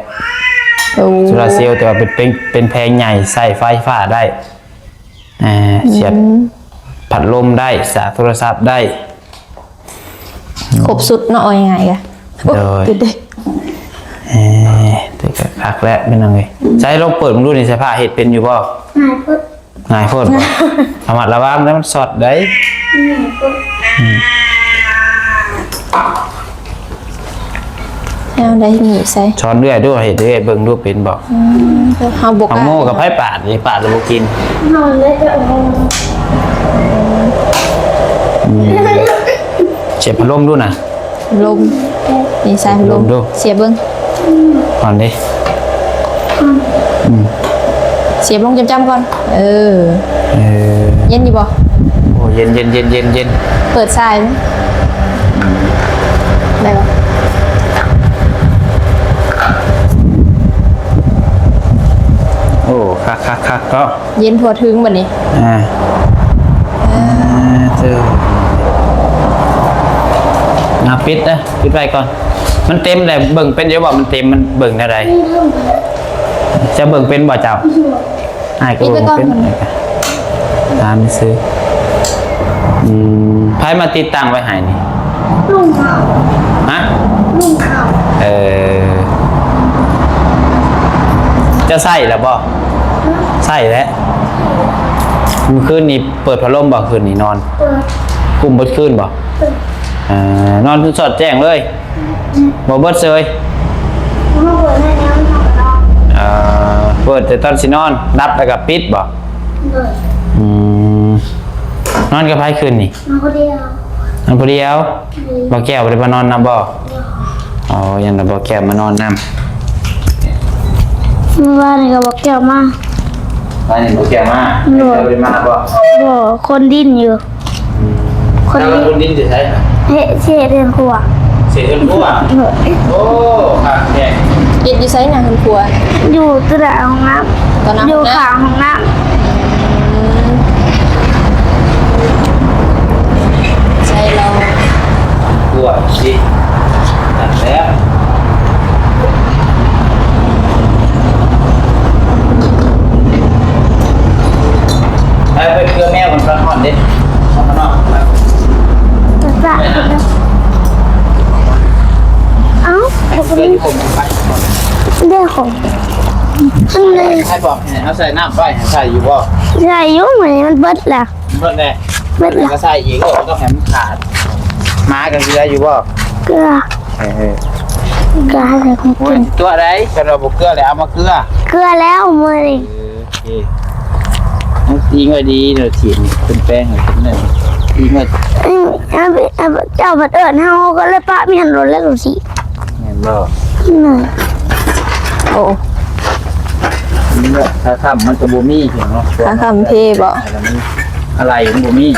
ໂອ້ ໂຊລາເຊວ ແຕ່ວ່າເປັນ ເປັນ ເປັນແຜງໃຫຍ່ ໃຊ້ໄຟຟ້າໄດ້. ອ່າ ສຽບ ອືມ ພັດລົມໄດ້ ສາກໂທລະສັບໄດ້. ຄົບຊຸດເນາະ ເວົ້າງ່າຍໆກະ. ໂດຍ. ໂອ້ຍ ຕິດເດ້. ເອີ ແຕ່ກະຄັກແຫຼະພີ່ນ້ອງເອີຍ. ໃຊ້ລອງເປີດເບິ່ງດູນີ້ ສະພາເຮັດເປັນຢູ່ບໍ່? ງ່າຍໂພດ. ງ່າຍໂພດບໍ່? ລະມັດລະວັງເດີ ມັນຊັອດໄດ໋. ງ່າຍໂພດ. ອືມ. ແນວໃດນີ້ໃສ່ ສອນເອື້ອຍດູ ເຮັດເອື້ອຍເບິ່ງດູ ເປັນບໍ່? ອືມ ເຮົາບໍ່ກ້າ ໝາກໂມກັບໃຜປາດນີ້ ປາດແລ້ວບໍ່ກິນ. ອືມ ສຽບພັດລົມດູນະ. ລົມ ນີ້ສາຍລົມ ລົມດູ ສຽບເບິ່ງ ອ່ອນເດ້. ອືມ ສຽບລົງຈ້ຳໆກ່ອນ. ເອີ ເອີ ເຢັນຢູ່ບໍ່? ໂອ້ ເຢັນໆໆໆໆ. ເປີດສາຍໄດ້ບໍ່? ໂອ້ ຄັກໆໆເນາະ. ເຢັນທົ່ວເຖິງບັດນີ້. ອ່າ ເອີ ເຈີ່ ນະ ປິດເດີ້ ປິດໄວ້ກ່ອນ. ມັນເຕັມແລ້ວ ເບິ່ງເປັນຢູ່ບໍ່? ມັນເຕັມ ມັນເບິ່ງແນວໃດ? ຈະເບິ່ງເປັນບໍ່ເຈົ້າ? ອ້າຍກໍເບິ່ງເປັນ. ຕາມຊື່. ອືມ ໃຜມາຕິດຕັ້ງໄວ້ໃຫ້ນີ້? ລຸງເຂົາ. ຮະ? ລຸງເຂົາ. ເອີ ເຈົ້າໃຊ້ແລ້ວບໍ່? ຮະ? ໃຊ້ແລ້ວ. ມື້ຄືນນີ້ເປີດພັດລົມບໍ່? ຄືນນີ້ນອນ ເປີດ. ກຸ້ມເບິດຄືນບໍ່? ເປີດ. ເອີ ນອນຈົນສອດແຈ້ງເລີຍ. ບໍ່ເບິດເຊີຍ. ເອີ ເປີດແຕ່ຕອນຊິນອນ ດັບແລ້ວກໍປິດບໍ່? ໂດຍ. ອືມ ນອນກັບໃຜຄືນນີ້? ນອນຜູ້ດຽວ. ນອນຜູ້ດຽວ? ອືມ. ບໍ່ແກ້ວບໍ່ໄດ້ມານອນນຳບໍ່? ບໍ່. ອໍ ຢ້ານວ່າບໍ່ແກ້ວມານອນນຳ. ມື້ວານນີ້ກໍບໍ່ແກ້ວມາ. ວານນີ້ບໍ່ແກ້ວມາ? ໂດຍ. ບໍ່ໄດ້ມາບໍ່? ບໍ່ ຄົນດິນຢູ່. ອືມ ຄົນ ແລ້ວຄົນດິນຊິໃສ? ເຮັດ ຊິເຮັດເຮືອນຄົວ. ຊິເຮັດເຮືອນຄົວ? ໂດຍ. ໂອ້ ຄັກແທ້. ເຮັດຢູ່ໃສນະເຮືອນຄົວ? ຢູ່ຕະໜ້າຫ້ອງນ້ຳ. ຕະໜ້າຫ້ອງນ້ຳ? ຢູ່ຂ້າງຫ້ອງນ້ຳ. ອືມ ໃສ່ລອງ ກວດຊິ ນັ້ນແຫຼະ. ໄປ ໄປເກືອແມວມັນຮ້ອນເດ້ ອອກມານອກ. ເອົ້າ ເກືອຢູ່ຜົມໄປ ເລື່ອງຂອງ ອັນນີ້ ໃຫ້ບອກໃຫ້ເຮົາໃສ່ນ້ຳໄວ້ ໃຫ້ໃສ່ຢູ່ບໍ່? ໃສ່ຢູ່ ມື້ນີ້ມັນເບິດແລ້ວ. ເບິດແລ້ວ ເບິດແລ້ວ ກໍໃສ່ອີກໂລດ ບໍ່ຕ້ອງໃຫ້ມັນຂາດ. ໝາກໍເກືອຢູ່ບໍ່? ເກືອ. ເອີ ເກືອໃຫ້ເພິ່ນ ໂອ້ຍ ກິນ ຕົວະໃດ ຄັນວ່າບໍ່ເກືອແລ້ວເອົາມາເກືອ. ເກືອແລ້ວມື້ນີ້. ເອີ ໂອເຄ ຕ້ອງອີງໄວ້ດີເດີ ຖີດເປັນແປ້ງໃຫ້ເພິ່ນເດີ ອີງໄວ້. ອືມ ເຈົ້າພັດເອີ້ນເຮົາ ເຮົາກໍເລີຍປະແມ່ນໂລດແລ້ວ ດູຊິ. ແມ່ນບໍ່? ແມ່ນ. ໂອ້ ນີ້ແຫຼະ ຖ້າຄ່ຳມັນກໍບໍ່ມີເນາະ ຖ້າຄ່ຳເພບໍ່? ອາໄລມັນບໍ່ມີ.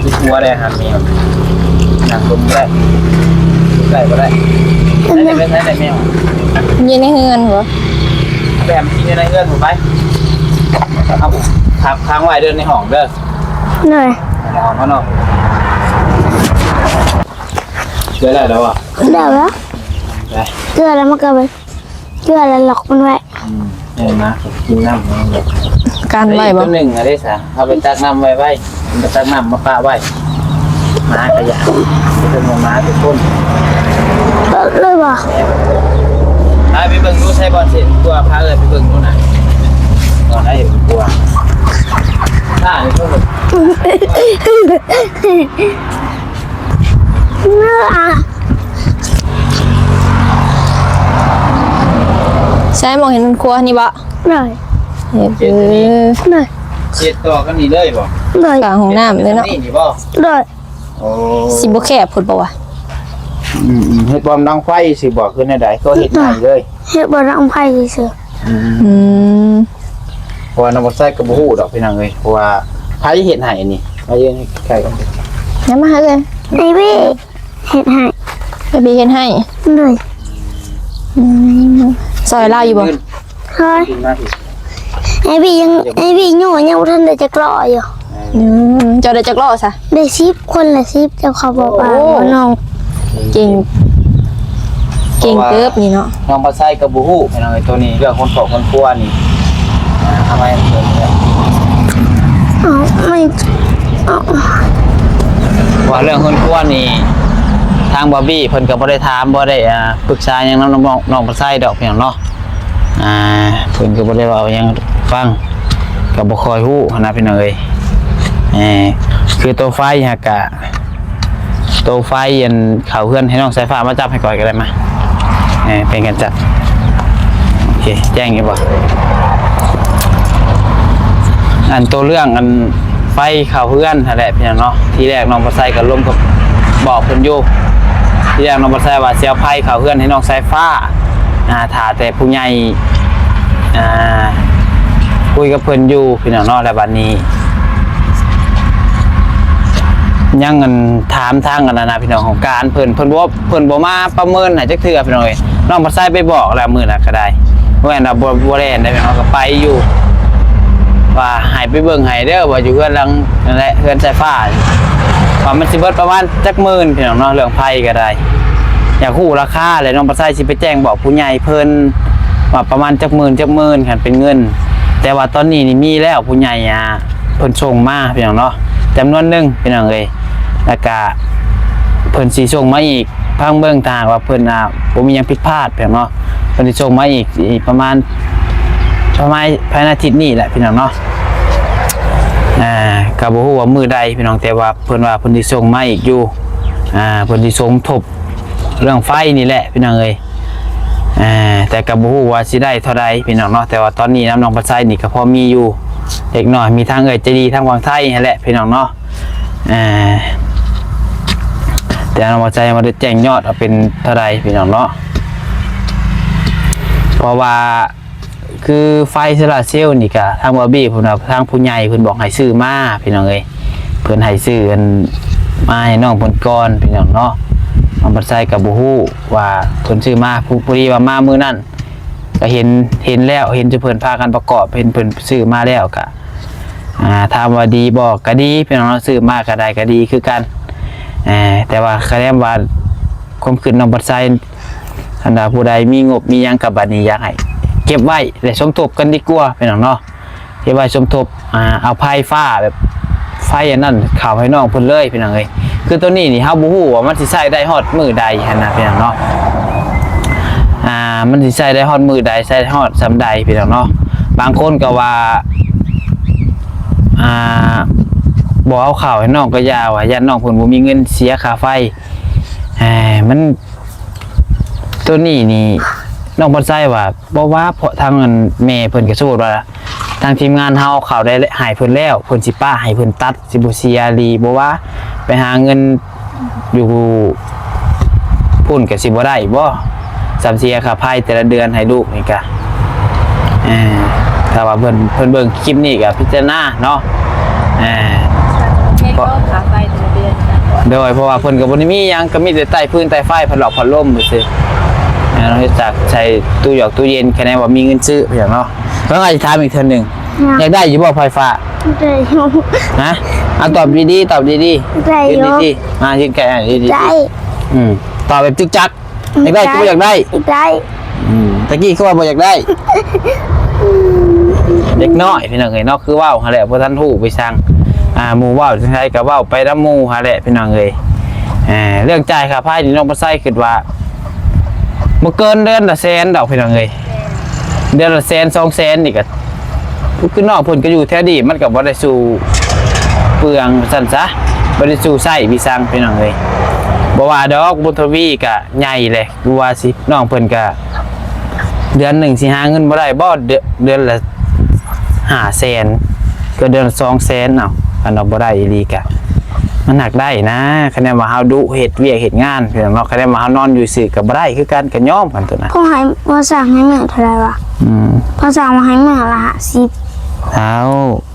ຄືຄົວໄດ້ຫັ້ນແມວ ນັ່ງລົງໄດ້ ໄດ້ບໍ່ໄດ້? ໄດ້ ໄດ້ ໄດ້ແມວ ຢູ່ໃນເຮືອນບໍ່? ໄປຫາມັນກິນຢູ່ໃນເຮືອນພຸ້ນໄປ. ເອົາພັກຄ້າງໄວ້ເດີໃນຫ້ອງເດີ. ໂດຍ. ໃນຫ້ອງເນາະ. ເກືອໄດ້ແລ້ວບໍ່? ໄດ້ແລ້ວ. ໄດ້ ເກືອແລ້ວມັນກໍໄປ ເຈື່ອແລ້ວລັອກມັນໄວ້. ອືມ ໃຫ້ໝາກິນນ້ຳ ກັນໄວ້ບໍ່? ຕົວໜຶ່ງອະເດ້ສະ ເອົາໄປຕັກນ້ຳໄວ້ໄວ້ ໄປຕັກນ້ຳມາປະໄວ້. ໝາກໍຢາກ ເປັນໝາເປັນຄົນ ເອີ ເລີຍບໍ່? ພາໄປເບິ່ງດູ ໃສ່ບ່ອນເສດກົວ ພາເອື້ອຍໄປເບິ່ງດູນະ ບ່ອນໃດເຫັນກົວ ຖ້ານີ້ເພິ່ນ ໃສ່ໝ່ອງເຮັດເຮືອນຄົວນີ້ບໍ່? ໂດຍ. ເຮັດ ເຮັດອັນນີ້ ເອີ ໂດຍ. ເຮັດຕໍ່ກັນນີ້ເລີຍບໍ່? ໂດຍ. ກາງຫ້ອງນ້ຳເລີຍເນາະ. ນີ້ນີ້ບໍ່? ໂດຍ. ໂອ້ ຊິບໍ່ແຄບພຸ້ນບໍ່ວະ? ອືມໆ ເຮັດບ່ອນດັງໄຟຊິບໍ່ ຄືແນວໃດ? ກໍເຮັດໃຫຍ່ເລີຍ ເຮັດບ່ອນດັງໄຟຊື່ໆ. ອືມ ອືມ ເພາະວ່ານ້ອງບໍ່ໃສ່ກໍບໍ່ຮູ້ດອກພີ່ນ້ອງເອີຍ ເພາະວ່າໃຜເຮັດໃຫ້ອັນນີ້ ມາຢືນໃກ້ກັນ ນຳມາໃຫ້ເອີຍ ໄອ້ບີເຮັດໃຫ້ ໄອ້ບີເຮັດໃຫ້. ໂດຍ. ອືມ ຊ່ອຍລາວຢູ່ບໍ່? ໂດຍ. ໄອ້ບີຍັງ ໄອ້ບີໂຍຍັງບໍ່ທັນໄດ້ຈັກລໍ້ຢູ່. ອືມ ເຈົ້າໄດ້ຈັກລໍ້ຊະ? ໄດ້ສິບ ຄົນລະສິບ ເຈົ້າເຂົາບອກວ່າ ໂອ້ ນ້ອງ ເກັ່ງ ເກັ່ງເຕີບນີ້ເນາະ. ນ້ອງພາໄຊກໍບໍ່ຮູ້ພີ່ນ້ອງເອີຍ ໂຕນີ້ເລື່ອງຄົນຄອບຄົນຄົວນີ້ ອ່າ ທຳໄມເກີດເລື່ອງ ເອົ້າ ໄມ່ ເອົ້າ ວ່າເລື່ອງເຮືອນຄົວນີ້ ທາງບາບີເພິ່ນກໍບໍ່ໄດ້ຖາມ ບໍ່ໄດ້ ອ່າ ປຶກສາຫຍັງນຳນ້ອງ ນ້ອງພາໄຊດອກ ພີ່ນ້ອງເນາະ. ອ່າ ເພິ່ນກໍບໍ່ໄດ້ເວົ້າຫຍັງຟັງ ກໍບໍ່ຄ່ອຍຮູ້ຫັ້ນນະພີ່ນ້ອງເອີຍ. ເອີ ຄືໂຕໄຟຫັ້ນກະ ໂຕໄຟອັນເຂົ້າເຮືອນໃຫ້ນ້ອງສາຍຟ້າມາຈັບໃຫ້ຂ້ອຍກໍໄດ້ມາ. ເອີ ເປັນການຈັບ. ໂອເຄ ແຈ້ງຢູ່ບໍ່? ອັນໂຕເລື່ອງອັນໄຟເຂົ້າເຮືອນຫັ້ນແຫຼະພີ່ນ້ອງເນາະ. ທີແລກນ້ອງປາໄຊກໍລົມກັບ ບອກເພິ່ນຢູ່. ທີແລກນ້ອງປາໄຊວ່າຊິເອົາໄຟເຂົ້າເຮືອນໃຫ້ນ້ອງສາຍຟ້າ. ອ່າ ຖ້າແຕ່ຜູ້ໃຫຍ່ ອ່າ ຄຸຍກັບເພິ່ນຢູ່ພີ່ນ້ອງເນາະ. ແລ້ວບັດນີ້ຍັງອັນຖາມທາງອັນນັ້ນນະພີ່ນ້ອງ ຂອງການເພິ່ນ ເພິ່ນບໍ່ ເພິ່ນບໍ່ມາປະເມີນໃຫ້ຈັກເທື່ອພີ່ນ້ອງເອີຍ. ນ້ອງປາໄຊໄປບອກແລ້ວມື້ນັ້ນກໍໄດ້ ບໍ່ແມ່ນວ່າບໍ່ ບໍ່ແລ່ນໄດ້ພີ່ນ້ອງ ກໍໄປຢູ່ ວ່າໃຫ້ໄປເບິ່ງໃຫ້ເດີ ວ່າຢູ່ເຮືອນຫຼັງນັ້ນແຫຼະ ເຮືອນສາຍຟ້າ ວ່າມັນຊິເບິດປະມານຈັກໝື່ນພີ່ນ້ອງເນາະ. ເລື່ອງໄຟກໍໄດ້ ຢາກຮູ້ລາຄາແຫຼະ ນ້ອງປາໄຊຊິໄປແຈ້ງບອກຜູ້ໃຫຍ່ເພິ່ນວ່າປະມານຈັກໝື່ນ ຈັກໝື່ນ ຄັນເປັນເງິນ. ແຕ່ວ່າຕອນນີ້ນີ້ມີແລ້ວ ຜູ້ໃຫຍ່ ອ່າ ເພິ່ນສົ່ງມາພີ່ນ້ອງເນາະ ຈຳນວນໜຶ່ງພີ່ນ້ອງເອີຍ. ແລ້ວກະເພິ່ນຊິສົ່ງມາອີກ ຟັງເບິ່ງ ຖ້າຫາກວ່າເພິ່ນ ອ່າ ບໍ່ມີຫຍັງຜິດພາດພີ່ນ້ອງເນາະ ເພິ່ນຊິສົ່ງມາອີກ ອີກປະມານ ປະມານພາຍໃນອາທິດນີ້ແຫຼະພີ່ນ້ອງເນາະ. ອ່າ ກໍບໍ່ຮູ້ວ່າມື້ໃດພີ່ນ້ອງ ແຕ່ວ່າເພິ່ນວ່າເພິ່ນຊິສົ່ງມາອີກຢູ່. ອ່າ ເພິ່ນຊິສົມທົບເລື່ອງໄຟນີ້ແຫຼະພີ່ນ້ອງເອີຍ. ອ່າ ແຕ່ກໍບໍ່ຮູ້ວ່າຊິໄດ້ເທົ່າໃດພີ່ນ້ອງເນາະ. ແຕ່ວ່າຕອນນີ້ນຳນ້ອງປາໄຊນີ້ກໍພໍມີຢູ່ເລັກນ້ອຍ ມີທາງເອື້ອຍໃຈດີທາງຝັ່ງໄທຫັ້ນແຫຼະພີ່ນ້ອງເນາະ. ອ່າ ແຕ່ນ້ອງປາໄຊຍັງບໍ່ໄດ້ແຈ້ງຍອດວ່າເປັນເທົ່າໃດພີ່ນ້ອງເນາະ ເພາະວ່າ ຄືໄຟໂຊລາເຊວນີ້ກະ ທາງບາບີເພິ່ນວ່າ ທາງຜູ້ໃຫຍ່ເພິ່ນບອກໃຫ້ຊື້ມາພີ່ນ້ອງເອີຍ. ເພິ່ນໃຫ້ຊື້ອັນ ມາໃຫ້ນ້ອງເພິ່ນກ່ອນພີ່ນ້ອງເນາະ. ນ້ອງປາໄຊກໍບໍ່ຮູ້ວ່າເພິ່ນຊື້ມາ ຜູ້ ພໍດີວ່າມາມື້ນັ້ນກໍເຫັນ ເຫັນແລ້ວ ເຫັນຈຸເພິ່ນພາກັນປະກອບ ເຫັນເພິ່ນຊື້ມາແລ້ວກະ ອ່າ ຖາມວ່າດີບໍ່ ກໍດີພີ່ນ້ອງເນາະ ຊື້ມາກໍໄດ້ ກໍດີຄືກັນ. ອ່າ ແຕ່ວ່າຄະແນນວ່າ ຄວາມຄິດນ້ອງປາໄຊ ຄັນວ່າຜູ້ໃດມີງົບມີຫຍັງ ກໍບັດນີ້ຢາກໃຫ້ເກັບໄວ້ ແລະ ສົມທົບກັນດີກວ່າພີ່ນ້ອງເນາະ. ເກັບໄວ້ສົມທົບ ອ່າ ເອົາໄຟຟ້າແບບ ໄຟອັນນັ້ນເຂົ້າໃຫ້ນ້ອງເພິ່ນເລີຍພີ່ນ້ອງເອີຍ. ຄືໂຕນີ້ນີ້ ເຮົາບໍ່ຮູ້ວ່າມັນຊິໃຊ້ໄດ້ຮອດມື້ໃດຫັ້ນນະພີ່ນ້ອງເນາະ. ອ່າ ມັນຊິໃຊ້ໄດ້ຮອດມື້ໃດ ໃຊ້ຮອດສ່ຳໃດພີ່ນ້ອງເນາະ. ບາງຄົນກໍວ່າ ອ່າ ບໍ່ເອົາເຂົ້າໃຫ້ນ້ອງກໍຢ່າ ວ່າຢ້ານນ້ອງເພິ່ນບໍ່ມີເງິນເສຍຄ່າໄຟ. ເອີ ມັນ ໂຕນີ້ນີ້ ນ້ອງປາໄຊວ່າບໍ່ວ່າ ເພາະທາງອັນແມ່ເພິ່ນກໍ ສົມມຸດວ່າ ທາງທີມງານເຮົາເຂົ້າໄດ້ໃຫ້ເພິ່ນແລ້ວ ເພິ່ນຊິປະໃຫ້ເພິ່ນຕັດ ຊິບໍ່ເສຍອີ່ຫຼີ ບໍ່ວ່າໄປຫາເງິນຢູ່ພຸ້ນກໍຊິບໍ່ໄດ້ບໍ ສ່ຳເສຍຄ່າໄຟແຕ່ລະເດືອນໃຫ້ລູກນີ້ກະ. ເອີ ຖ້າວ່າເພິ່ນ ເພິ່ນເບິ່ງຄລິບນີ້ກໍພິຈາລະນາເນາະ. ເອີ ແມ່ນບໍ່ຄ່າໄຟແຕ່ລະເດືອນ? ໂດຍ ເພາະວ່າເພິ່ນກໍບໍ່ໄດ້ມີຫຍັງ ກໍມີແຕ່ໃຕ້ຟືນໃຕ້ໄຟ ພັດລົມ ພັດລົມຊື່ໆ. ເອີ ນອກຈາກໃສ່ຕູ້ຢອກຕູ້ເຢັນ ຄະແນນວ່າມີເງິນຊື້ ພີ່ນ້ອງເນາະ. ເພິ່ນອາດຈະຖາມອີກເທື່ອໜຶ່ງ ຢາກໄດ້ຢູ່ບໍ່ໄຟຟ້າ? ໄດ້ຢູ່. ຮະ? ເອົາຕອບດີໆ ຕອບດີໆ. ໄດ້ຢູ່. ມາຢືນໃກ້ອ້າຍດີໆ. ໄດ້. ອືມ ຕອບແບບຈຶກຈັກ. ຢາກໄດ້ ຢາກໄດ້ ກໍບໍ່ຢາກໄດ້? ຢາກໄດ້. ອືມ ຕະກີ້ຄືວ່າບໍ່ຢາກໄດ້? ເດັກນ້ອຍພີ່ນ້ອງເອີຍເນາະ ຄືເວົ້າຫັ້ນແຫຼະ ບໍ່ທັນຮູ້ໄປຊ່າງ. ອ່າ ໝູ່ເວົ້າຈັ່ງໃດກໍເວົ້າໄປນຳໝູ່ຫັ້ນແຫຼະພີ່ນ້ອງເອີຍ. ເອີ ເລື່ອງຈ່າຍຄ່າໄຟນີ້ ນ້ອງປາໄຊຄິດວ່າ ບໍ່ເກີນເດືອນລະແສນດອກພີ່ນ້ອງເອີຍ. ເດືອນລະແສນສອງແສນນີ້ກໍ ຄືນ້ອງເພິ່ນກໍຢູ່ແຖວນີ້ ມັນກໍບໍ່ໄດ້ສູ້ເປືອງວ່າຊັ້ນຊະ ບໍ່ໄດ້ສູ້ໃຊ້ວິສັງພີ່ນ້ອງເອີຍ. ບໍ່ວ່າດອກ ບຸນທະວີກໍໃຫຍ່ແຫຼະ ຫຼືວ່າຊິ ນ້ອງເພິ່ນກໍ ເດືອນໜຶ່ງຊິຫາເງິນບໍ່ໄດ້ບໍ່ ເດືອນ ເດືອນລະຫ້າແສນ ກໍເດືອນລະສອງແສນ. ເອົາ ຄັນວ່າບໍ່ໄດ້ອີ່ຫຼີກະ ມັນຫາກໄດ້ນະ. ຄະແນນວ່າເຮົາດຸເຮັດວຽກເຮັດງານພີ່ນ້ອງເນາະ ຄະແນນວ່າເຮົານອນຢູ່ຊື່ກໍບໍ່ໄດ້ຄືກັນ ກໍຍອມກັນໂຕນັ້ນ. ພໍ່ໃຫ້ ພໍ່ສັ່ງໃຫ້ມື້ເທົ່າໃດວະ? ອືມ ພໍ່ສັ່ງມາໃຫ້ມື້ລະຫ້າສິບ. ເອົາ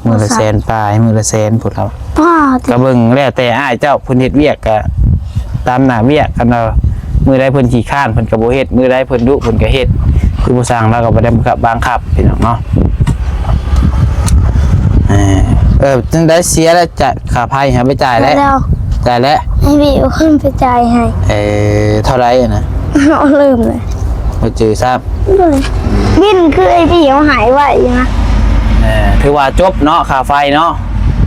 ມື້ລະແສນປາຍ ມື້ລະແສນພຸ້ນເອົາ. ພໍ່ ກໍເບິ່ງແລ້ວແຕ່ອ້າຍເຈົ້າ ເພິ່ນເຮັດວຽກກໍຕາມໜ້າວຽກ ຄັນວ່າມື້ໃດເພິ່ນຂີ້ຄ້ານ ເພິ່ນກໍບໍ່ເຮັດ ມື້ໃດເພິ່ນດຸ ເພິ່ນກໍເຮັດ ຄືຜູ້ຊ່າງລາວກໍບໍ່ໄດ້ບັງຄັບບັງຄັບ ພີ່ນ້ອງເນາະ. ເອີ ເອີ ຈັ່ງໃດເສຍແລ້ວ ຈະ ຄ່າໄຟຫາໄປຈ່າຍແລ້ວ? ຈ່າຍແລ້ວ ຈ່າຍແລ້ວ. ໃຫ້ພີ່ເອົາເງິນໄປຈ່າຍໃຫ້. ເອີ ເທົ່າໃດນະ? ເຮົາລືມເລີຍ ບໍ່ຈື່ຊ້ຳ. ບິນຄືໄອ້ພີ່ເອົາໃຫ້ໄວ້ນະ. ເອີ ຖືວ່າຈົບເນາະ ຄ່າໄຟເນາະ.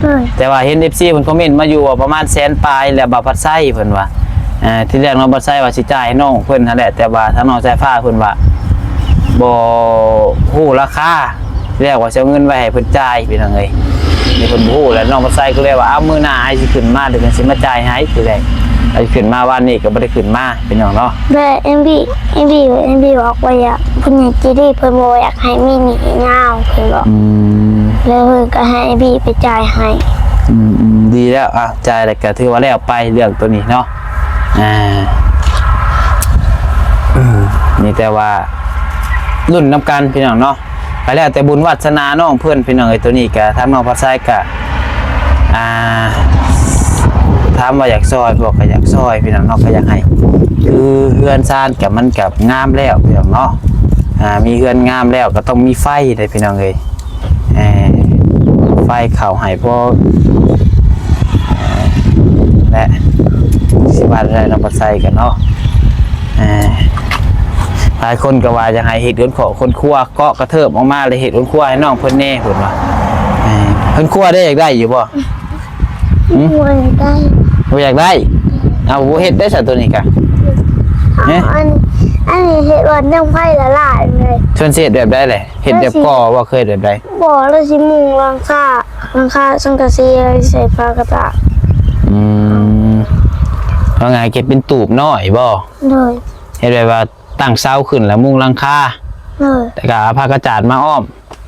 ໂດຍ ແຕ່ວ່າເຫັນເອັຟຊີເພິ່ນຄອມເມັນມາຢູ່ວ່າປະມານແສນປາຍ ແລ້ວບ່າວພັດໄຊເພິ່ນວ່າ ເອີ ທີແລກນ້ອງພັດໄຊວ່າຊິຈ່າຍໃຫ້ນ້ອງເພິ່ນຫັ້ນແຫຼະ ແຕ່ວ່າທາງນ້ອງສາຍຟ້າເພິ່ນວ່າບໍ່ຮູ້ລາຄາ ທີແລກວ່າຊິເອົາເງິນໄວ້ໃຫ້ເພິ່ນຈ່າຍ ພີ່ນ້ອງເອີຍ. ນີ້ເພິ່ນບໍ່ຮູ້ແລ້ວ ນ້ອງພັດໄຊກໍເລີຍວ່າ ເອົາ ມື້ໜ້າອ້າຍຊິຂຶ້ນມາ ດຽວຈັ່ງຊິມາຈ່າຍໃຫ້ ທີແລກ. ໃຫ້ຂຶ້ນມາວານນີ້ກໍບໍ່ໄດ້ຂຶ້ນມາພີ່ນ້ອງເນາະ. ແລ້ວເອັມບີ ເອັມບີ ເອັມບີບອກວ່າຢາກ ຜູ້ໃຫຍ່ໃຈດີເພິ່ນບໍ່ຢາກໃຫ້ມີໜີ້ຍາວ ເພິ່ນບອກ. ອືມ ແລ້ວເພິ່ນກໍໃຫ້ເອັມບີໄປຈ່າຍໃຫ້. ອືມໆ ດີແລ້ວ ອ່ະ ຈ່າຍແລ້ວກໍຖືວ່າແລ້ວໄປເລື່ອງໂຕນີ້ເນາະ. ອ່າ ອືມ ມີແຕ່ວ່າລຸ້ນນຳກັນພີ່ນ້ອງເນາະ. ກໍແລ້ວແຕ່ບຸນວາດສະໜານ້ອງເພິ່ນພີ່ນ້ອງເອີຍ. ໂຕນີ້ກໍທາງນ້ອງພັດໄຊກໍ ອ່າ ຖາມວ່າຢາກຊ່ອຍບໍ່ ກໍຢາກຊ່ອຍພີ່ນ້ອງເນາະ ກໍຢາກໃຫ້ ຄືເຮືອນຊານກໍມັນກໍງາມແລ້ວພີ່ນ້ອງເນາະ. ອ່າ ມີເຮືອນງາມແລ້ວກໍຕ້ອງມີໄຟເດ້ພີ່ນ້ອງເອີຍ. ເອີ ໄຟເຂົ້າໃຫ້ພໍ ແລະ ຊິວ່າໄດ້ນຳບັດໄຊກັນເນາະ. ເອີ ຫຼາຍຄົນກໍວ່າຢາກໃຫ້ເຮັດເຮືອນຂອງຄົນຄົວ ເກາະກະເທີບອອກມາ ແລ້ວເຮັດເຮືອນຄົວໃຫ້ນ້ອງເພິ່ນແດ່ເພິ່ນວ່າ. ເອີ ເຮືອນຄົວເດ້ ຢາກໄດ້ຢູ່ບໍ່? ຫຶ? ບໍ່ຢາກໄດ້ ບໍ່ຢາກໄດ້? ເອົາ ບໍ່ເຮັດໄດ້ຊະໂຕນີ້ກະ. ເອົ້າ ເອີ ອັນ ອັນນີ້ເຮັດວ່າຍັງໄຟລະລາຍເລີຍ. ເພິ່ນຊິເຮັດແບບໃດແຫຼະ? ເຮັດແບບກໍ່ບໍ່ ຄືເຮັດແບບໃດ? ບໍ່ ລະຊິມຸງຫຼັງຄາ ຫຼັງຄາສັງກະສີ ລະໃສ່ຜ້າກະຕ່າຍ. ອືມ ວ່າງ່າຍເຮັດເປັນຕູບນ້ອຍບໍ່? ໂດຍ ເຮັດແບບວ່າຕັ້ງເສົາຂຶ້ນແລ້ວມຸງຫຼັງຄາ. ໂດຍ ແລ້ວກໍເອົາຜ້າກະຈາດມາອ້ອມ.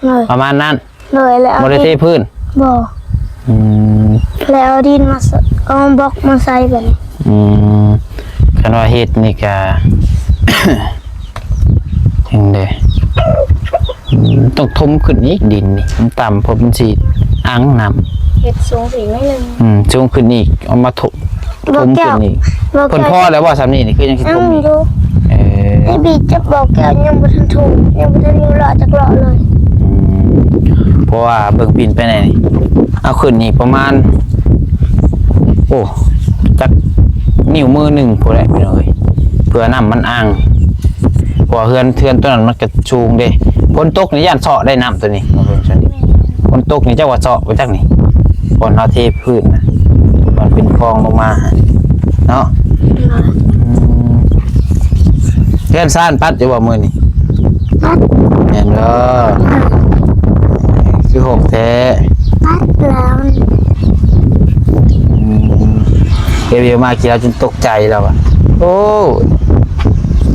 ໂດຍ ປະມານນັ້ນ. ໂດຍ ແລ້ວບໍ່ໄດ້ເທພື້ນ? ບໍ່. ອືມ ແລ້ວເອົາດິນມາ ເອົາບລັອກມາໃສ່ບາດນີ້. ອືມ ຄັນວ່າເຮັດນີ້ກະ ຈັ່ງໃດ ອືມ ຕ້ອງຖົມຂຶ້ນອີກ ດິນນີ້ມັນຕ່ຳ ເພາະມັນຊິອັ່ງນ້ຳ. ເຮັດສູງຂຶ້ນໜ້ອຍໜຶ່ງ. ອືມ ສູງຂຶ້ນອີກ ເອົາມາຖົມ ຖົມຂຶ້ນອີກ. ເພິ່ນພໍແລ້ວບໍ່ ສ່ຳນີ້ນີ້ ຄືຍັງຊິຖົມອີກ? ເອີ ໄອ້ບີຈະບອກແກ້ວຍັງບໍ່ທັນຖືກ ຍັງບໍ່ທັນຢູ່ເລາະຈັກເລາະເລີຍ. ອືມ ເພາະວ່າເບິ່ງປິ່ນໄປແດ່ນີ້ ເອົາຂຶ້ນນີ້ປະມານ ໂອ້ ຈັກນິ້ວມືໜຶ່ງພຸ້ນແຫຼະພີ່ນ້ອງເອີຍ ເພື່ອນ້ຳມັນອັ່ງ. ເພາະວ່າເຮືອນ ເຮືອນຕົວນັ້ນມັນກະສູງເດ້. ຝົນຕົກນີ້ຢ້ານເຊາະໄດ້ນ້ຳຕົວນີ້. ຝົນຕົກນີ້ຈັກວ່າເຊາະບໍ່ຈັກນີ້ ບ່ອນເຮົາເທພື້ນນະ ມັນເປັນຄອງລົງມາເນາະ. ອືມ ເຮືອນຊານປັດຢູ່ບໍ່ມື້ນີ້? ປັດ. ແມ່ນບໍ່? ຄືຫົກແທ້. ປັດແລ້ວ. ອືມ ເອວຽວມາກ່ຽວຈົນຕົກໃຈແລ້ວອະ. ໂອ້ຍ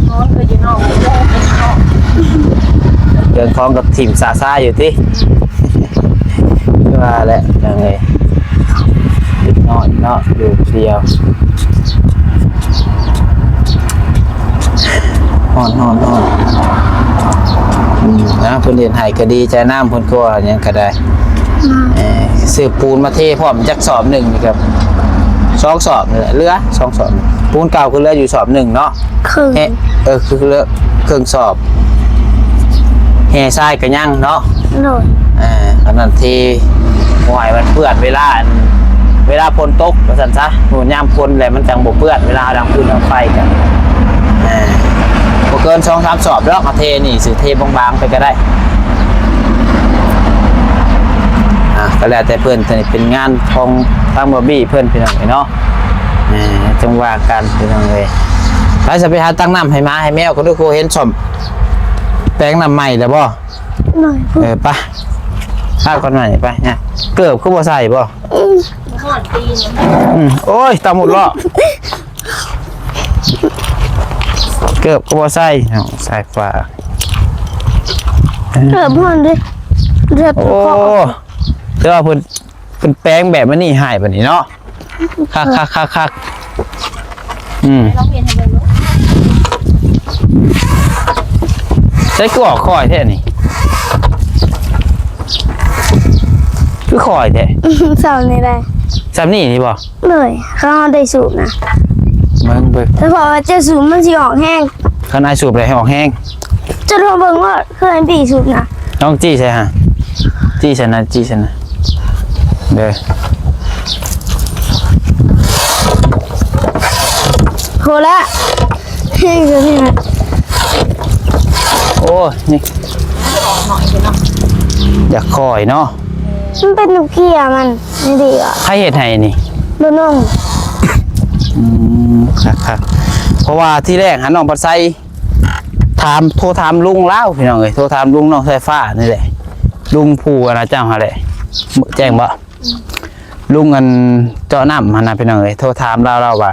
ນອນກໍຢູ່ນອກ ເລື່ອງຂອງກໍຖິ້ມຊາຊາຢູ່ຕິ. ຄືວ່າແຫຼະ ເດັກນ້ອຍເນາະ ຢູ່ຜູ້ດຽວ. ຮ້ອນ ຮ້ອນ ຮ້ອນ. ອືມ ນະ ເພິ່ນເຮັດໃຫ້ກໍດີໃຈນຳ ເພິ່ນກໍຫຍັງກໍໄດ້. ອືມ ເອີ ຊື້ປູນມາເທພ້ອມຈັກສອບໜຶ່ງນີ້ກໍສອງສອບນີ້ແຫຼະ ເຫຼືອສອງສອບ. ປູນເກົ່າຄືເຫຼືອຢູ່ສອບໜຶ່ງເນາະ. ເຄິ່ງ ເອີ ຄືເຫຼືອເຄິ່ງສອບ. ແຮ່ຊາຍກໍຍັງເນາະ. ໂດຍ ເອີ ອັນນັ້ນທີ່ບໍ່ໃຫ້ມັນເປື້ອນເວລາ ອັນ ເວລາຝົນຕົກວ່າຊັ້ນຊະ. ໂອ້ ຍາມຝົນແຫຼະມັນຈັ່ງບໍ່ເປື້ອນ ເວລາເຮົາດັງຟືນດັງໄຟກັນ. ເອີ ບໍ່ເກີນສອງສາມສອບດອກ ເຮົາເທນີ້ຊື່ ເທບາງໆໄປກໍໄດ້. ອ່າ ກໍແລ້ວແຕ່ເພິ່ນ ໂຕນີ້ເປັນງານຂອງທາງບອບບີ້ເພິ່ນ ພີ່ນ້ອງເອີຍເນາະ. ເອີ ຈັ່ງວ່າກັນ ພີ່ນ້ອງເອີຍ. ໄປ ຊິໄປຫາຕັກນ້ຳໃຫ້ໝາໃຫ້ແມວກ່ອນເດີ້. ເຫັນສ້ອມແປງນ້ຳໃໝ່ແລ້ວບໍ່? ໜ້ອຍພຸ້ນ. ເອີ ໄປ ພາກ່ອນໃໝ່ ໄປນະ. ເກີບຄືບໍ່ໃສ່ບໍ່? ອືມ ອືມ ໂອ້ຍ ຕາໝຸດເລາະ. ເກີບກໍບໍ່ໃສ່ເນາະ ສາຍຟ້າ. ເກີບຮ້ອນເດ້ ເລືອດ. ໂອ້ ແຕ່ວ່າເພິ່ນ ເພິ່ນແປງແບບອັນນີ້ໃຫ້ບັດນີ້ເນາະ. ຄັກໆໆ. ອືມ ລອງເຮັດໃຫ້ເບິ່ງດູ. ໃສ່ກວກຄ່ອຍແທ້ນີ້ ຄືຄ່ອຍແທ້. ສ່ຳນີ້ໄດ້ ສ່ຳນີ້ນີ້ບໍ່? ໂດຍ ຄັນເຮົາໄດ້ສູບນະ ເບິ່ງ ເບິ່ງ ແຕ່ເພາະວ່າເຈົ້າສູບມັນຊິອອກແຮງ. ຄັນອ້າຍສູບແລ້ວໃຫ້ອອກແຮງ. ເຈົ້າລອງເບິ່ງວ່າຄືອ້າຍບີສູບນະ. ລອງຈີ້ໃສ່ຫາ ຈີ້ໃສ່ນະ ຈີ້ໃສ່ນະ ເດີ. ໂຫລະ ເຮີ້ຍ ໂອ້ຍ ນີ້ ຢາກຄ່ອຍເນາະ. ມັນເປັນໜູເກຍມັນ ນີ້ດີວ່າ ໃຜເຮັດໃຫ້ນີ້? ບໍ່ນ້ອງ. ອືມ ຄັກໆ ເພາະວ່າທີແລກຫັ້ນນ້ອງບັດໄຊຖາມ ໂທຖາມລຸງລາວ ພີ່ນ້ອງເອີຍ ໂທຖາມລຸງນ້ອງສາຍຟ້ານີ້ແຫຼະ ລຸງຜູ້ອັນນະເຈົ້າຫັ້ນແຫຼະ ແຈ້ງບໍ່? ອືມ ລຸງອັນເຈາະນ້ຳຫັ້ນນະ ພີ່ນ້ອງເອີຍ ໂທຖາມລາວ ລາວວ່າ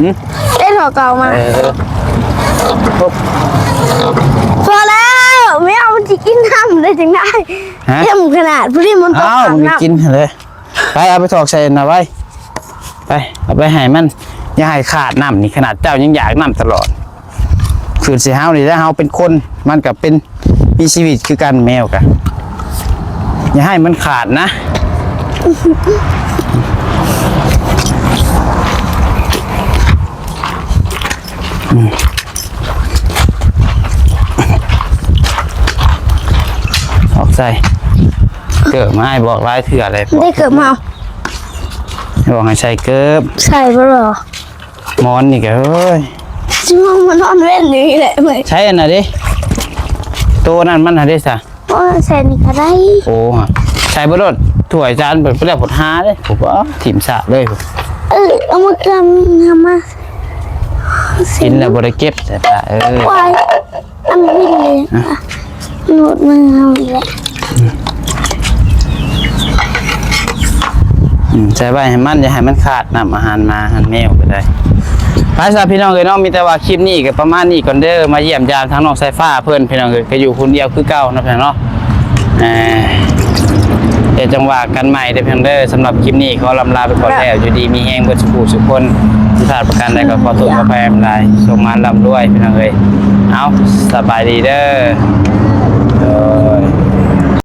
ຫືມ ໄດ້ຖົງເກົ່າມາ ເອີ ໂອ້ ພໍແລ້ວ ແມວມັນຊິກິນນ້ຳໄດ້ຈັ່ງໃດ? ຮະ ເຕັມຂະໜາດ ພໍດີມັນຕົກ ອ້າວ ມັນກິນຫັ້ນເດ້. ໄປ ເອົາໄປຖອກໃສ່ນະໄວ້ ໄປ ເອົາໄປໃຫ້ມັນ ຢ່າໃຫ້ຂາດນ້ຳນີ້ ຂະໜາດເຈົ້າຍັງຢາກນ້ຳຕະຫຼອດ ຄືນໃສ່ເຮົານີ້ ແລ້ວເຮົາເປັນຄົນ ມັນກໍເປັນ ມີຊີວິດຄືກັນ ແມວກະ ຢ່າໃຫ້ມັນຂາດນະ ອືມ ອອກໃສ່ ເກີບມາໃຫ້ບອກຫຼາຍເທື່ອແລ້ວ ໄດ້ເກີບມາ ບອກໃຫ້ໃສ່ເກີບ ໃສ່ບໍ່ຫຼໍ? ໝອນນີ້ກະ ເອີຍ ຊິມານອນເວັນນີ້ແຫຼະເວີຍ ໃຊ້ອັນນັ້ນເດ້ ໂຕນັ້ນມັນຫັ້ນເດ້ຊະ ໂອ້ ໃສ່ນີ້ກະໄດ້ ໂອ້ ໃສ່ເບິດໂລດ ຖ້ວຍຈານເບິດໄປແລ້ວ ພົດຫາເດ້ ຜົມວ່າຖິ້ມສະເລີຍ ເອີ ເອົາມາເກືອມ ເອົາມາ ກິນແລ້ວບໍ່ໄດ້ເກັບ ແຕ່ວ່າ ເອີ ວາຍ ອັນນີ້ເລີຍ ອ່ະ ໂນດມືເຮົາອີກແລ້ວ ອືມ ໃສ່ໄວ້ໃຫ້ມັນ ຢ່າໃຫ້ມັນຂາດນ້ຳອາຫານໝາອາຫານແມວກໍໄດ້ ໄປຊະພີ່ນ້ອງເອີຍເນາະ ມີແຕ່ວ່າຄລິບນີ້ກໍປະມານນີ້ກ່ອນເດີ ມາຢ້ຽມຢາມທາງນ້ອງສາຍຟ້າເພິ່ນ ພີ່ນ້ອງເອີຍ ກໍຢູ່ຄົນດຽວຄືເກົ່າເນາະ ພີ່ນ້ອງເນາະ ເອີ ດຽວຈັ່ງວ່າກັນໃໝ່ເດີພີ່ນ້ອງເດີ ສຳລັບຄລິບນີ້ຂໍລ່ຳລາໄປກ່ອນແລ້ວ ຢູ່ດີມີແຮງເບິດສູ່ຜູ້ສູ່ຄົນ ຜິດພາດປະການໃດກໍຂໍໂທດຂໍອະໄພຫຼາຍ ໂຊກໝານລ່ຳລວຍພີ່ນ້ອງເອີຍ ເອົາ ສະບາຍດີເດີ ໂດຍ.